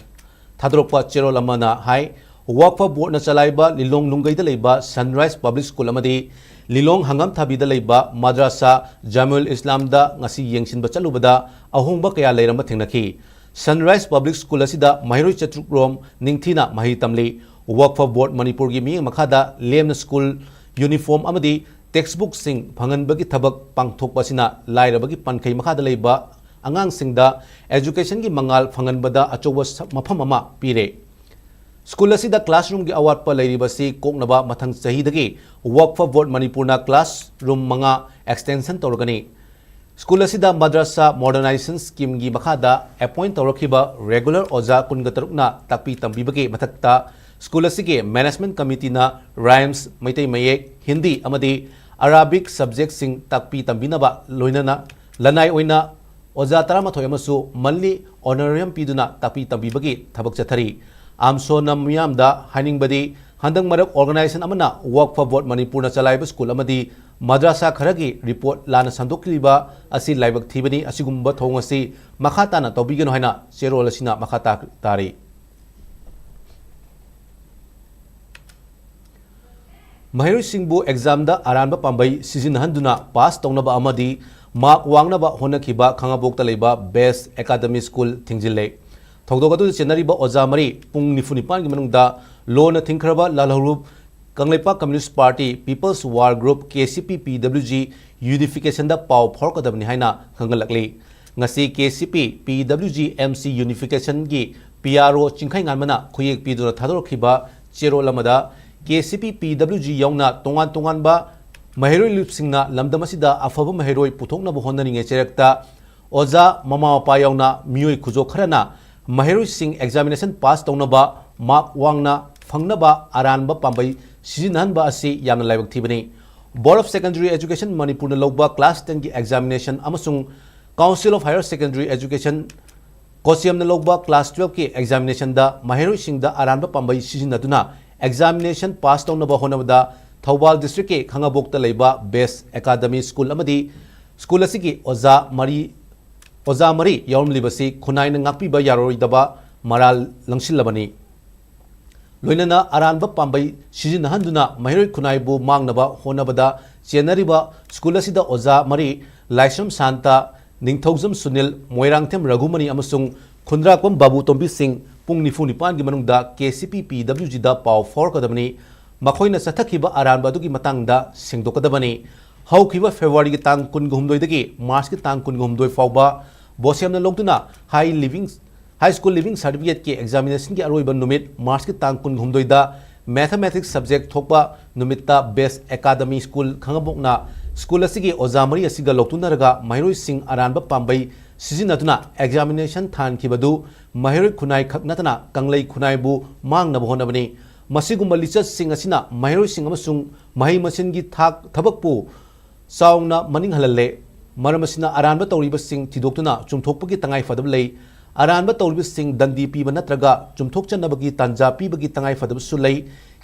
ꯊꯥꯗꯣꯔꯛꯄ ꯆꯦꯔꯣꯜ ꯑꯃꯅ ꯍꯥꯏ, ꯋꯥꯛꯐ ꯕꯣꯔꯗꯅ ꯆꯂꯥꯏꯕ ꯂꯤꯂꯣꯡ ꯅꯨꯡꯒꯩꯗ ꯂꯩꯕ ꯁꯟꯔꯥꯏꯖ ꯄꯕ꯭ꯂꯤꯛ ꯁ꯭ꯀꯨꯜ ꯑꯃꯗꯤ ꯂꯤꯂꯣꯡ ꯍꯪꯒꯥꯝꯊꯥꯕꯤꯗ ꯂꯩꯕ ꯃꯗ꯭ꯔꯁꯥ ꯖꯥꯃꯨꯜ ꯏꯁꯂꯥꯝꯗ ꯉꯁꯤ ꯌꯦꯡꯁꯤꯟꯕ ꯆꯠꯂꯨꯕꯗ ꯑꯍꯣꯡꯕ ꯀꯌꯥ ꯂꯩꯔꯝꯕ ꯊꯦꯡꯅꯈꯤ꯫ ꯁꯟꯔꯥꯏꯖ ꯄꯕ꯭ꯂꯤꯛ ꯁ꯭ꯀꯨꯜ ꯑꯁꯤꯗ ꯃꯍꯩꯔꯣꯏ ꯆꯥꯇ꯭ꯔꯨꯛ ꯔꯣꯝ ꯅꯤꯡꯊꯤꯅ ꯃꯍꯩ ꯇꯝꯂꯤ꯫ ꯋꯥꯛꯐ ꯕꯣꯔꯗ ꯃꯅꯤꯄꯨꯔꯒꯤ ꯃꯤꯠꯌꯦꯡ ꯃꯈꯥꯗ ꯂꯦꯝꯅ ꯁ꯭ꯀꯨꯜ ꯌꯨꯅꯤꯐꯣꯔꯝ ꯑꯃꯗꯤ ꯇꯦꯛꯁꯕꯨꯛꯁꯤꯡ ꯐꯪꯍꯟꯕꯒꯤ ꯊꯕꯛ ꯄꯥꯡꯊꯣꯛꯄ ꯑꯁꯤꯅ ꯂꯥꯏꯔꯕꯒꯤ ꯄꯟꯈꯩ ꯃꯈꯥꯗ ꯂꯩꯕ ꯑꯉꯥꯡꯁꯤꯡꯗ ꯑꯦꯖꯨꯀꯦꯁꯟꯒꯤ ꯃꯉꯥꯜ ꯐꯪꯍꯟꯕꯗ ꯑꯆꯧꯕ ꯁ-, ꯃꯐꯝ ꯑꯃ ꯄꯤꯔꯦ꯫ ꯁ꯭ꯀꯨꯜ ꯑꯁꯤꯗ ꯀ꯭ꯂꯥꯁꯔꯨꯝꯒꯤ ꯑꯋꯥꯠꯄ ꯂꯩꯔꯤꯕꯁꯤ ꯀꯣꯛꯅꯕ ꯃꯊꯪ ꯆꯍꯤꯗꯒꯤ ꯋꯥꯛꯐ ꯕꯣꯔꯗ ꯃꯅꯤꯄꯨꯔꯅ ꯀ꯭ꯂꯥꯁꯔꯨꯝ ꯃꯉꯥ ꯑꯦꯛꯁꯇꯦꯟꯁꯟ ꯇꯧꯔꯒꯅꯤ꯫ ꯁ꯭ꯀꯨꯜ ꯑꯁꯤꯗ ꯃꯗ꯭ꯔꯁꯥ ꯃꯣꯗꯔꯅꯥꯏꯖꯦꯁꯟ ꯁ꯭ꯀꯤꯝꯒꯤ ꯃꯈꯥꯗ ꯑꯦꯄꯣꯏꯟꯠ ꯇꯧꯔꯛꯈꯤꯕ ꯔꯦꯒꯨꯂꯔ ꯑꯣꯖꯥ ꯀꯨꯟꯒ ꯇꯔꯨꯛꯅ ꯇꯥꯛꯄꯤ ꯇꯝꯕꯤꯕꯒꯤ ꯃꯊꯛꯇ ꯁ꯭ꯀꯨꯜ ꯑꯁꯤꯒꯤ ꯃꯦꯅꯦꯖꯃꯦꯟꯠ ꯀꯃꯤꯇꯤꯅ ꯔꯥꯏꯝꯁ, ꯃꯩꯇꯩ ꯃꯌꯦꯛ, ꯍꯤꯟꯗꯤ ꯑꯃꯗꯤ ꯑꯔꯥꯕꯤꯛ ꯁꯕꯖꯦꯛꯁꯤꯡ ꯇꯥꯛꯄꯤ ꯇꯝꯕꯤꯅꯕ ꯂꯣꯏꯅꯅ ꯂꯅꯥꯏ ꯑꯣꯏꯅ ꯑꯣꯖꯥ ꯇꯔꯥꯃꯥꯊꯣꯏ ꯑꯃꯁꯨ ꯃꯟꯂꯤ ꯑꯣꯅꯔꯦꯔꯤꯌꯝ ꯄꯤꯗꯨꯅ ꯇꯥꯛꯄꯤ ꯇꯝꯕꯤꯕꯒꯤ ꯊꯕꯛ ꯆꯠꯊꯔꯤ꯫ ꯑꯝꯁꯣꯅ ꯃꯤꯌꯥꯝꯗ ꯍꯥꯏꯅꯤꯡꯕꯗꯤ, ꯍꯟꯗꯛ ꯃꯔꯛ ꯑꯣꯔꯒꯅꯥꯏꯖꯦꯁꯟ ꯑꯃꯅ ꯋꯥꯛꯐ ꯕꯣꯔꯗ ꯃꯅꯤꯄꯨꯔꯅ ꯆꯂꯥꯏꯕ ꯁ꯭ꯀꯨꯜ ꯑꯃꯗꯤ ꯃꯗ꯭ꯔꯁꯥ ꯈꯔꯒꯤ ꯔꯤꯄꯣꯔꯠ ꯂꯥꯟꯅ ꯁꯟꯗꯣꯛꯂꯤꯕ ꯑꯁꯤ ꯂꯥꯏꯕꯛ ꯊꯤꯕꯅꯤ꯫ ꯑꯁꯤꯒꯨꯝꯕ ꯊꯧꯑꯣꯡ ꯑꯁꯤ ꯃꯈꯥ ꯇꯥꯅ ꯇꯧꯕꯤꯒꯅꯨ ꯍꯥꯏꯅ ꯆꯦꯔꯣꯜ ꯑꯁꯤꯅ ꯃꯈꯥ ꯇꯥ-, ꯇꯥꯔꯤ꯫ ꯃꯍꯩꯔꯣꯏꯁꯤꯡꯕꯨ ꯑꯦꯛꯖꯥꯝꯗ ꯑꯔꯥꯟꯕ ꯄꯥꯝꯕꯩ ꯁꯤꯖꯤꯟꯅꯍꯟꯗꯨꯅ ꯄꯥꯁ ꯇꯧꯅꯕ ꯑꯃꯗꯤ ꯃꯥꯔꯛ ꯋꯥꯡꯅꯕ ꯍꯣꯠꯅꯈꯤꯕ ꯈꯥꯉꯕꯣꯛꯇ ꯂꯩꯕ ꯕꯦꯁ ꯑꯦꯀꯥꯗꯃꯤ ꯁ꯭ꯀꯨꯜ ꯊꯤꯡꯖꯤꯜꯂꯦ꯫ ꯊꯧꯗꯣꯛ ꯑꯗꯨꯗ ꯆꯦꯟꯅꯔꯤꯕ ꯑꯣꯖꯥ ꯃꯔꯤ ꯄꯨꯡ ꯅꯤꯐꯨ ꯅꯤꯄꯥꯟꯒꯤ ꯃꯅꯨꯡꯗ ꯂꯣꯟꯅ ꯊꯤꯡꯈ꯭ꯔꯕ ꯂꯥꯜꯍꯧꯂꯨꯞ Kangleipak communist party, people's war group, K C P, ꯄꯤ ꯗꯕ꯭ꯂꯤꯌꯨ ꯖꯤ ꯌꯨꯅꯤꯐꯤꯀꯦꯁꯟꯗ ꯄꯥꯎ ꯐꯥꯎꯔꯛꯀꯗꯕꯅꯤ ꯍꯥꯏꯅ ꯈꯪꯍꯜꯂꯛꯂꯤ꯫ ꯉꯁꯤ ꯀꯦ ꯁꯤ ꯄꯤ, ꯄꯤ ꯗꯕ꯭ꯂꯤꯌꯨ G, M C ꯌꯨꯅꯤꯐꯤꯀꯦꯁꯟꯒꯤ P R ꯑꯣ ꯆꯤꯡꯈꯩꯉꯥꯟꯕꯅ ꯈꯨꯌꯦꯛ ꯄꯤꯗꯨꯅ ꯊꯥꯗꯣꯔꯛꯈꯤꯕ ꯆꯦꯔꯣꯜ ꯑꯃꯗ ꯀꯦ ꯁꯤ ꯄꯤ, ꯄꯤ ꯗꯕ꯭ꯂꯤꯌꯨ ꯖꯤ ꯌꯥꯎꯅ ꯇꯣꯉꯥꯟ ꯇꯣꯉꯥꯟꯕ ꯃꯍꯩꯔꯣꯏ ꯂꯨꯞꯁꯤꯡꯅ ꯂꯝꯗꯝ ꯑꯁꯤꯗ ꯑꯐꯕ ꯃꯍꯩꯔꯣꯏ ꯄꯨꯊꯣꯛꯅꯕ ꯍꯣꯠꯅꯔꯤꯉꯩ ꯆꯩꯔꯛꯇ ꯑꯣꯖꯥ, ꯃꯃꯥ ꯃꯄꯥ ꯌꯥꯎꯅ ꯃꯤꯑꯣꯏ ꯈꯨꯖꯣꯛ ꯈꯔꯅ ꯃꯍꯩꯔꯣꯏꯁꯤꯡ ꯑꯦꯛꯖꯥꯃꯤꯅꯦꯁꯟ ꯄꯥꯁ ꯇꯧꯅꯕ, ꯃꯥꯔꯛ ꯋꯥꯡꯅ ꯐꯪꯅꯕ ꯑꯔꯥꯟꯕ ꯄꯥꯝꯕꯩ ꯁꯤꯖꯤꯟꯅꯍꯟꯕ ꯑꯁꯤ ꯌꯥꯝꯅ ꯂꯥꯏꯕꯛ ꯊꯤꯕꯅꯤ꯫ Board of Secondary Education ꯃꯅꯤꯄꯨꯔꯅ ꯂꯧꯕ ꯀ꯭ꯂꯥꯁ ꯇꯦꯟꯒꯤ ꯑꯦꯛꯖꯥꯃꯤꯅꯦꯁꯟ ꯑꯃꯁꯨꯡ Council of Higher Secondary Education ꯀꯣꯁꯤꯌꯝꯅ ꯂꯧꯕ class twelve ꯀꯤ examination ꯗ ꯃꯍꯩꯔꯣꯏꯁꯤꯡꯗ ꯑꯔꯥꯟꯕ ꯄꯥꯝꯕꯩ ꯁꯤꯖꯤꯟꯅꯗꯨꯅ examination pass ꯇꯧꯅꯕ ꯍꯣꯠꯅꯕꯗ ꯊꯧꯕꯥꯜ district ꯀꯤ ꯈꯥꯉꯕꯣꯛꯇ ꯂꯩꯕ Best Academy School ꯑꯃꯗꯤ school ꯑꯁꯤꯒꯤ ꯑꯣꯖꯥ ꯃꯔꯤ, ꯑꯣꯖꯥ ꯃꯔꯤ ꯌꯥꯎꯔꯝꯂꯤꯕꯁꯤ ꯈꯨꯟꯅꯥꯏꯅ ꯉꯥꯛꯄꯤꯕ ꯌꯥꯔꯣꯏꯗꯕ ꯃꯔꯥꯜ ꯂꯪꯁꯤꯜꯂꯕꯅꯤ꯫ ꯂꯣꯏꯅꯅ ꯑꯔꯥꯟꯕ ꯄꯥꯝꯕꯩ ꯁꯤꯖꯤꯟꯅꯍꯟꯗꯨꯅ ꯃꯍꯩꯔꯣꯏ ꯈꯨꯟꯅꯥꯏꯕꯨ ꯃꯥꯡꯅꯕ ꯍꯣꯠꯅꯕꯗ ꯆꯦꯟꯅꯔꯤꯕ school ꯑꯁꯤꯗ ꯑꯣꯖꯥ ꯃꯔꯤ, ꯂꯥꯏꯁ꯭ꯔꯝ ꯁꯥꯟꯇ, ꯅꯤꯡꯊꯧꯖꯝ ꯁꯨꯅꯤꯜ, ꯃꯣꯏꯔꯥꯡꯊꯦꯝ ꯔꯘꯨꯃꯅꯤ ꯑꯃꯁꯨꯡ ꯈꯨꯟꯗ꯭ꯔꯥꯛꯄꯝ ꯕꯥꯕꯨ ꯇꯣꯝꯕꯤ ꯁꯤꯡ ꯄꯨꯡ ꯅꯤꯐꯨ ꯅꯤꯄꯥꯟꯒꯤ ꯃꯅꯨꯡꯗ K C P P W G ꯗ ꯄꯥꯎ ꯐꯥꯎꯔꯛꯀꯗꯕꯅꯤ꯫ ꯃꯈꯣꯏꯅ ꯆꯠꯊꯈꯤꯕ ꯑꯔꯥꯟꯕ ꯑꯗꯨꯒꯤ ꯃꯇꯥꯡꯗ ꯁꯦꯡꯗꯣꯛꯀꯗꯕꯅꯤ꯫ ꯍꯧꯈꯤꯕ February ꯒꯤ ꯇꯥꯡ ꯀꯨꯟꯒ ꯍꯨꯝꯗꯣꯏꯗꯒꯤ March ꯀꯤ ꯇꯥꯡ ꯀꯨꯟꯒ ꯍꯨꯝꯗꯣꯏ ꯐꯥꯎꯕ ꯕꯣꯁꯦꯝꯅ ꯂꯧꯗꯨꯅ High Living, High School Living Certificate ꯀꯤ examination ꯒꯤ ꯑꯔꯣꯏꯕ ꯅꯨꯃꯤꯠ March ꯀꯤ ꯇꯥꯡ ꯀꯨꯟꯒ ꯍꯨꯝꯗꯣꯏꯗ Mathematics subject ꯊꯣꯛꯄ ꯅꯨꯃꯤꯠꯇ Best Academy School ꯈꯥꯉꯕꯣꯛꯅ school ꯑꯁꯤꯒꯤ ꯑꯣꯖꯥ ꯃꯔꯤ ꯑꯁꯤꯒ ꯂꯧꯇꯨꯅꯔꯒ ꯃꯍꯩꯔꯣꯏꯁꯤꯡ ꯑꯔꯥꯟꯕ ꯄꯥꯝꯕꯩ ꯁꯤꯖꯤꯟꯅꯗꯨꯅ examination ꯊꯥꯍꯟꯈꯤꯕꯗꯨ ꯃꯍꯩꯔꯣꯏ ꯈꯨꯟꯅꯥꯏ ꯈꯛ ꯅꯠꯇꯅ ꯀꯪꯂꯩ ꯈꯨꯟꯅꯥꯏꯕꯨ ꯃꯥꯡꯅꯕ ꯍꯣꯠꯅꯕꯅꯤ꯫ ꯃꯁꯤꯒꯨꯝꯕ ꯂꯤꯆꯠꯁꯤꯡ ꯑꯁꯤꯅ ꯃꯍꯩꯔꯣꯏꯁꯤꯡ ꯑꯃꯁꯨꯡ ꯃꯍꯩ ꯃꯁꯤꯡꯒꯤ ꯊꯥꯛ ꯊꯕꯛꯄꯨ ꯆꯥꯎꯅ ꯃꯅꯤꯡ ꯍꯜꯍꯜꯂꯦ꯫ ꯃꯔꯝ ꯑꯁꯤꯅ ꯑꯔꯥꯟꯕ ꯇꯧꯔꯤꯕꯁꯤꯡ ꯊꯤꯗꯣꯛꯇꯨꯅ ꯆꯨꯝꯊꯣꯛꯄꯒꯤ ꯇꯉꯥꯏꯐꯗꯕ ꯂꯩ꯫ ꯑꯔꯥꯟꯕ ꯇꯧꯔꯤꯕꯁꯤꯡ ꯗꯟꯗꯤ ꯄꯤꯕ ꯅꯠꯇ꯭ꯔꯒ ꯆꯨꯝꯊꯣꯛꯆꯅꯕꯒꯤ ꯇꯥꯟꯖꯥ ꯄꯤꯕꯒꯤ ꯇꯉꯥꯏꯐꯗꯕꯁꯨ ꯂꯩ꯫